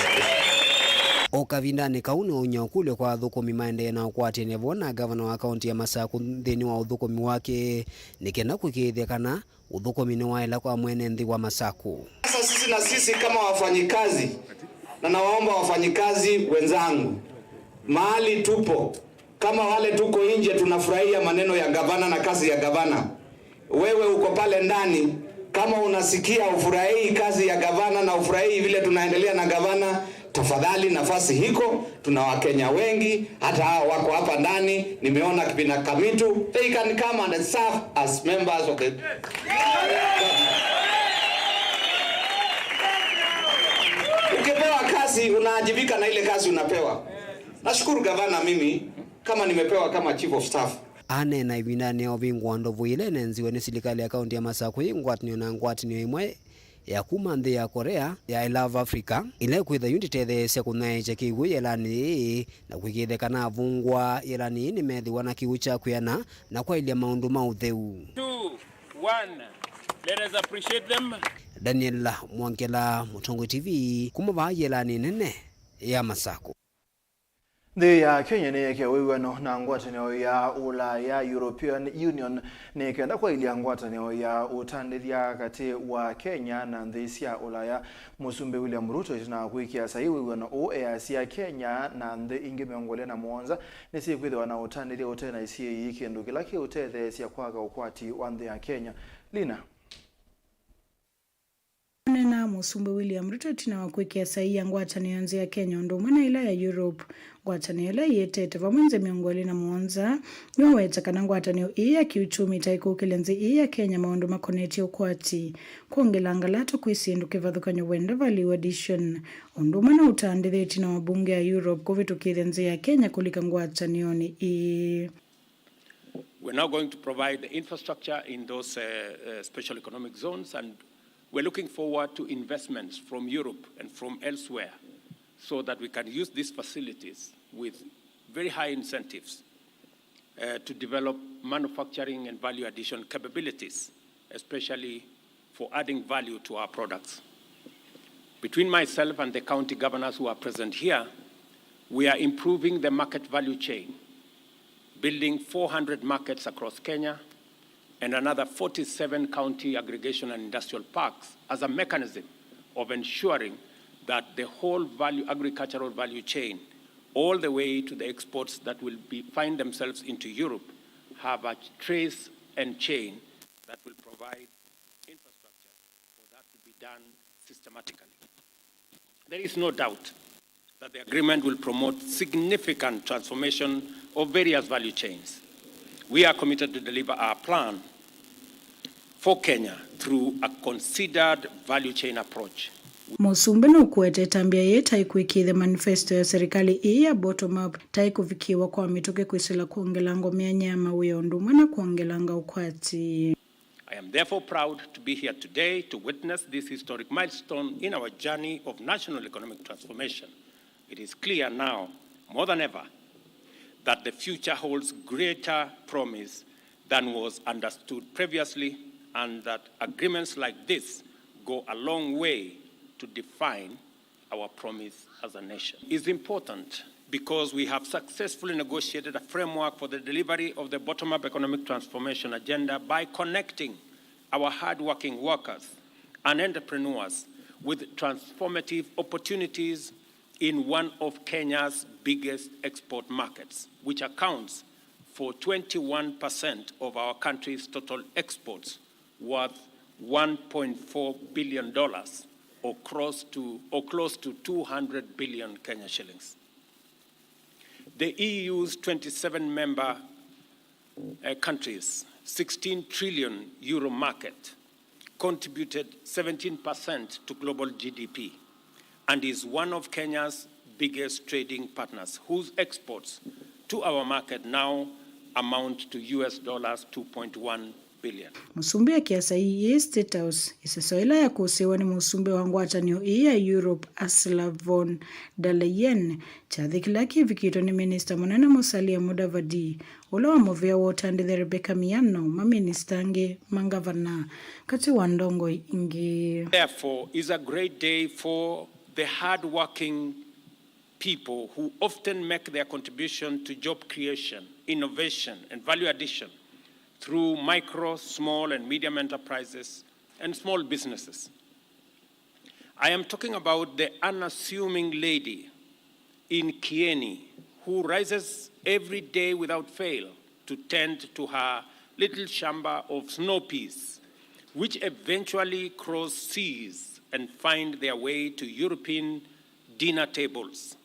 O kavindanĩ kau nĩwaumya ũkũlyo kwa athũkũmi maendee na ũkwatĩanĩa vo na gavana wa kaunti ya Masakũ nthĩnĩ wa ũthũkũmi wake, nĩ kenda kũĩkĩĩthya kana ũthũkũmi nĩwaĩla kwa mwene nthĩ wa Masakũ. Sasa sisi na sisi kama wafanyikazi, na nawaomba wafanyikazi wenzangu, mahali tupo, kama wale tuko nje, tunafurahia maneno ya gavana na kazi ya gavana. Wewe uko pale ndani, kama unasikia ufurahii kazi ya gavana na ufurahii vile tunaendelea na gavana, tafadhali, nafasi hiko. Tuna Wakenya wengi, hata hao wako hapa ndani. Nimeona kipina Kamitu, they can come and serve as members of the government. Ukipewa kazi, unaajibika na ile kazi unapewa. Nashukuru gavana, mimi kama nimepewa kama chief of staff. Aneena ĩvindanĩ ya ũvingũa ndovu ĩla ĩnenziwe nĩ silikalĩ ya kaunti ya Masakũ yĩ ngwatanĩo na ngwatanĩo ĩmwe ya kuma nthĩ ya Korea ya I Love Africa, ĩla ĩkwĩtha yu ndĩtetheesya kũnyaĩĩkya kĩw'ũ yelanĩ yĩĩ na kũĩkĩĩthya kana avungwa yelanĩ yĩĩ nĩmethĩwa na kĩw'ũ kya kwĩana na kwaĩlya maũndũ ma ũtheu. Two, one. Let us appreciate them. Daniel Mwongela, Mũtongoi T V, kuma vaa yelanĩ nene ya Masakũ. Nthĩ ya Kenya nĩyĩkĩe wĩw'ano na ngwatanĩo ya Ũlaya, European Union, nĩ kenda kwaĩlya ngwatanĩo ya ũtandĩthya katĩ wa Kenya na nthĩ sya Ũlaya. Mũsumbĩ William Ruto ĩtina wa kwĩkĩa saii wĩw'ano ũũ easya Kenya na nthĩ ingĩ mĩongo ĩlĩ na mũonza nĩsyĩkwĩthĩwa na ũtandĩthya ũte na isyĩĩi, kĩndũ kĩla kĩũtetheesya kwaka ũkwati wa nthĩ ya Kenya. Lina. Kũneena Mũsumbĩ William Ruto ĩtina wa kwĩkĩa saii ya ngwatanĩo nzĩ ya Kenya ũndũ ũmwe na ĩla ya Europe, ngwatanĩo ĩla ĩyĩtete vamwe nzĩ mĩongo ĩlĩ na mũonza, nĩwaweta kana ngwatanĩo ĩĩ ya kĩuchumi ĩtaĩ kũkĩlya nzĩ ĩĩ ya Kenya maũndũ makonetye ũkwati, kwongelanga lato kwĩ syĩndũ kĩvathũkany'o wenda value addition, ũndũ ũmwe na ũtandĩthya ĩtina wa mbunge ya Europe kũvĩtũkĩthya nzĩ ya Kenya kũlika ngwatanĩonĩ ĩĩ. We're now going to provide the infrastructure in those, uh, uh, special economic zones, and we're looking forward to investments from Europe and from elsewhere so that we can use these facilities with very high incentives, uh, to develop manufacturing and value addition capabilities, especially for adding value to our products. Between myself and the county governors who are present here, we are improving the market value chain, building four hundred markets across Kenya and another forty-seven county aggregation and industrial parks as a mechanism of ensuring that the whole value, agricultural value chain, all the way to the exports that will be, find themselves into Europe, have a trace and chain that will provide infrastructure for that to be done systematically. There is no doubt that the agreement will promote significant transformation of various value chains. We are committed to deliver our plan for Kenya through a considered value chain approach. Mũsumbĩ nũkũete ĩtambya yĩĩ ta ĩkwĩkĩĩthya manifesto ya serikali ĩĩ ya bottom up, ta ĩkũvikĩĩwa kwa mĩtũkĩ kwĩsĩla kwongelanga myanya ya mawĩa ũndũ ũmwe na kwongelanga ũkwati. I am therefore proud to be here today to witness this historic milestone in our journey of national economic transformation. It is clear now, more than ever, that the future holds greater promise than was understood previously, and that agreements like this go a long way to define our promise as a nation is important because we have successfully negotiated a framework for the delivery of the bottom-up economic transformation agenda by connecting our hard-working workers and entrepreneurs with transformative opportunities in one of Kenya's biggest export markets, which accounts for twenty-one percent of our country's total exports, worth one point four billion dollars, or close to, or close to two hundred billion Kenya shillings. The E U's twenty-seven member, uh, countries' sixteen trillion euro market contributed seventeen percent to global G D P and is one of Kenya's biggest trading partners, whose exports to our market now amount to U S dollars two point one billion. Mũsumbĩ akĩa saii yĩĩ State House, ĩseso ĩla yakũsĩĩwa nĩ mũsumbĩ wa ngwatanĩo ĩĩ ya Europe, Ursula von der Leyen, kyathĩ kĩla kĩvikĩtwe nĩ Minista Mũnene Musalia Mudavadi, ũla wa mũvĩa wa ũtandĩthya Rebecca Miano, maminista angĩ, mangavana, katĩ wa ndongoi ingĩ. Therefore, is a great day for the hard-working people who often make their contribution to job creation, innovation, and value addition through micro, small, and medium enterprises and small businesses. I am talking about the unassuming lady in Kieni who rises every day without fail to tend to her little shamba of snow peas, which eventually cross seas and find their way to European dinner tables.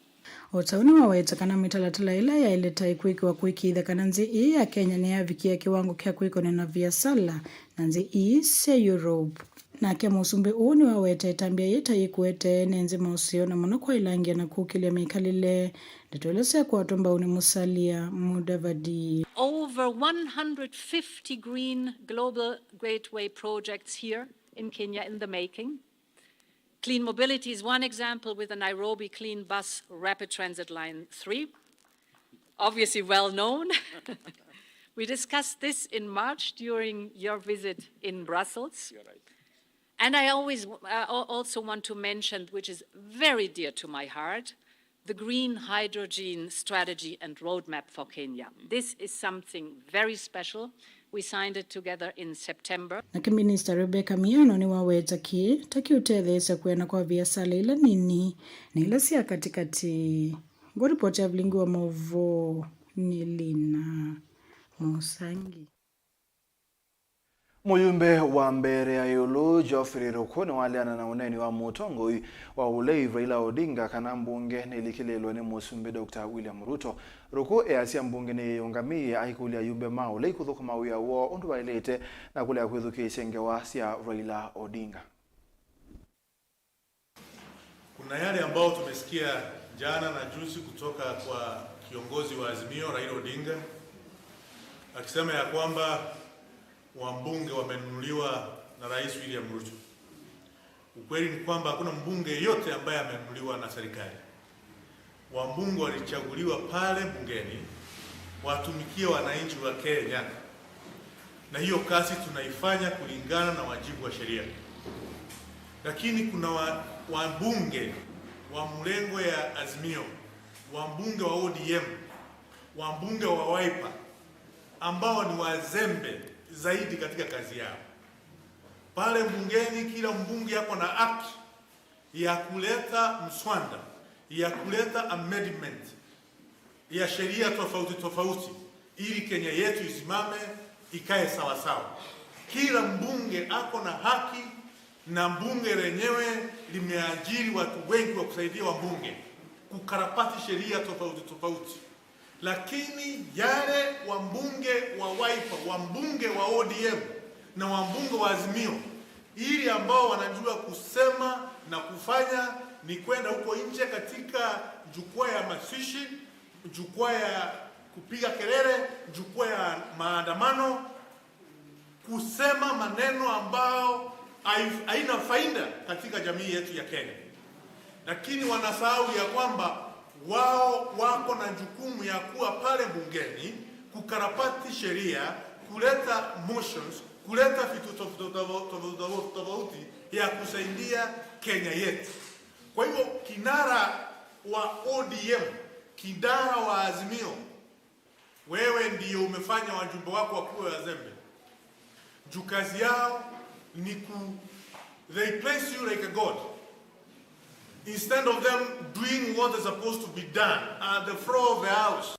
O ta ũu nĩwaweta kana mĩtalatala ĩla yaĩle ta ĩkwĩkĩwa kũĩkĩĩthya kana nzĩ ĩĩ ya Kenya nĩyavikĩa kĩwango kya kwĩkonana viasala na nzĩ ii sya Europe. Nake mũsumbĩ ũũ nĩwaweta ĩtambya yĩĩ ta yĩkũete ene nzĩ maũseo, na mũno kwaĩlangĩa na kũkĩlya mĩkalĩle. Ndeto ila syakwatwa mbau nĩ Musalia Mudavadi. Over one hundred fifty green global gateway projects here in Kenya in the making. Clean mobility is one example with the Nairobi Clean Bus Rapid Transit Line three, obviously well known. We discussed this in March during your visit in Brussels. You're right. And I always, uh, al-, also want to mention, which is very dear to my heart, the Green Hydrogen Strategy and Roadmap for Kenya. This is something very special. We signed it together in September. Nake Minista Rebecca Miano nĩwaweta kĩĩ ta kĩũtetheesya kwĩana kwa viasala ila nini na ila sya katĩkatĩ. Ngũ ripoti ya vilingi wa maũvoo nĩ Lina Mũsangi. Mũyumbe wa Mbeere ya Ĩũlũ, Geoffrey Ruku, nĩwaleana na ũneeni wa mũtongoi wa ũlei Raila Odinga kana mbunge nĩlikĩlĩĩlwe nĩ Mũsumbĩ Doctor William Ruto. Ruku easya mbunge nĩyĩũngamĩe aikũlya ayumbe ma ũlei kũthũkũma wĩa woo ũndũ waĩlĩte na kũlea kwĩthukĩĩsya ngewa sya Raila Odinga. Kuna yale ambayo tumesikia jana na juzi kutoka kwa kiongozi wa Azimio, Raila Odinga, akisema ya kwamba wabunge wamenunuliwa na Rais William Ruto. Ukweli ni kwamba hakuna mbunge yeyote ambaye amenunuliwa na serikali. Wabunge walichaguliwa pale bungeni watumikie wananchi wa Kenya, na hiyo kazi tunaifanya kulingana na wajibu wa sheria. Lakini kuna wa-, wabunge wa mrengo ya Azimio, wabunge wa O D M, wabunge wa Wiper ambao ni wazembe zaidi katika kazi yao. Pale bungeni, kila mbunge ako na haki ya kuleta mswada, ya kuleta amendment ya sheria tofauti tofauti, ili Kenya yetu isimame, ikae sawa sawa. Kila mbunge ako na haki, na bunge lenyewe limeajiri watu wengi wa kusaidia wabunge kukarabati sheria tofauti tofauti. Lakini yale wabunge wa Wiper, wabunge wa O D M na wabunge wa Azimio, ili ambao wanajua kusema na kufanya ni kwenda huko nje katika jukwaa ya mazishi, jukwaa ya kupiga kelele, jukwaa ya maandamano, kusema maneno ambao hai-, haina faida katika jamii yetu ya Kenya. Lakini wanasahau ya kwamba wao wako na jukumu ya kuwa pale bungeni, kukarabati sheria, kuleta motions, kuleta vitu tof-, tof-, tof-, tof-, tof-, tofauti ya kusaidia Kenya yetu. Kwa hivyo, kinara wa O D M, kinara wa Azimio, wewe ndiyo umefanya wajumbe wako wakuwe wazembe. Juu kazi yao ni ku-, they place you like a god. Instead of them doing what is supposed to be done at the floor of the house,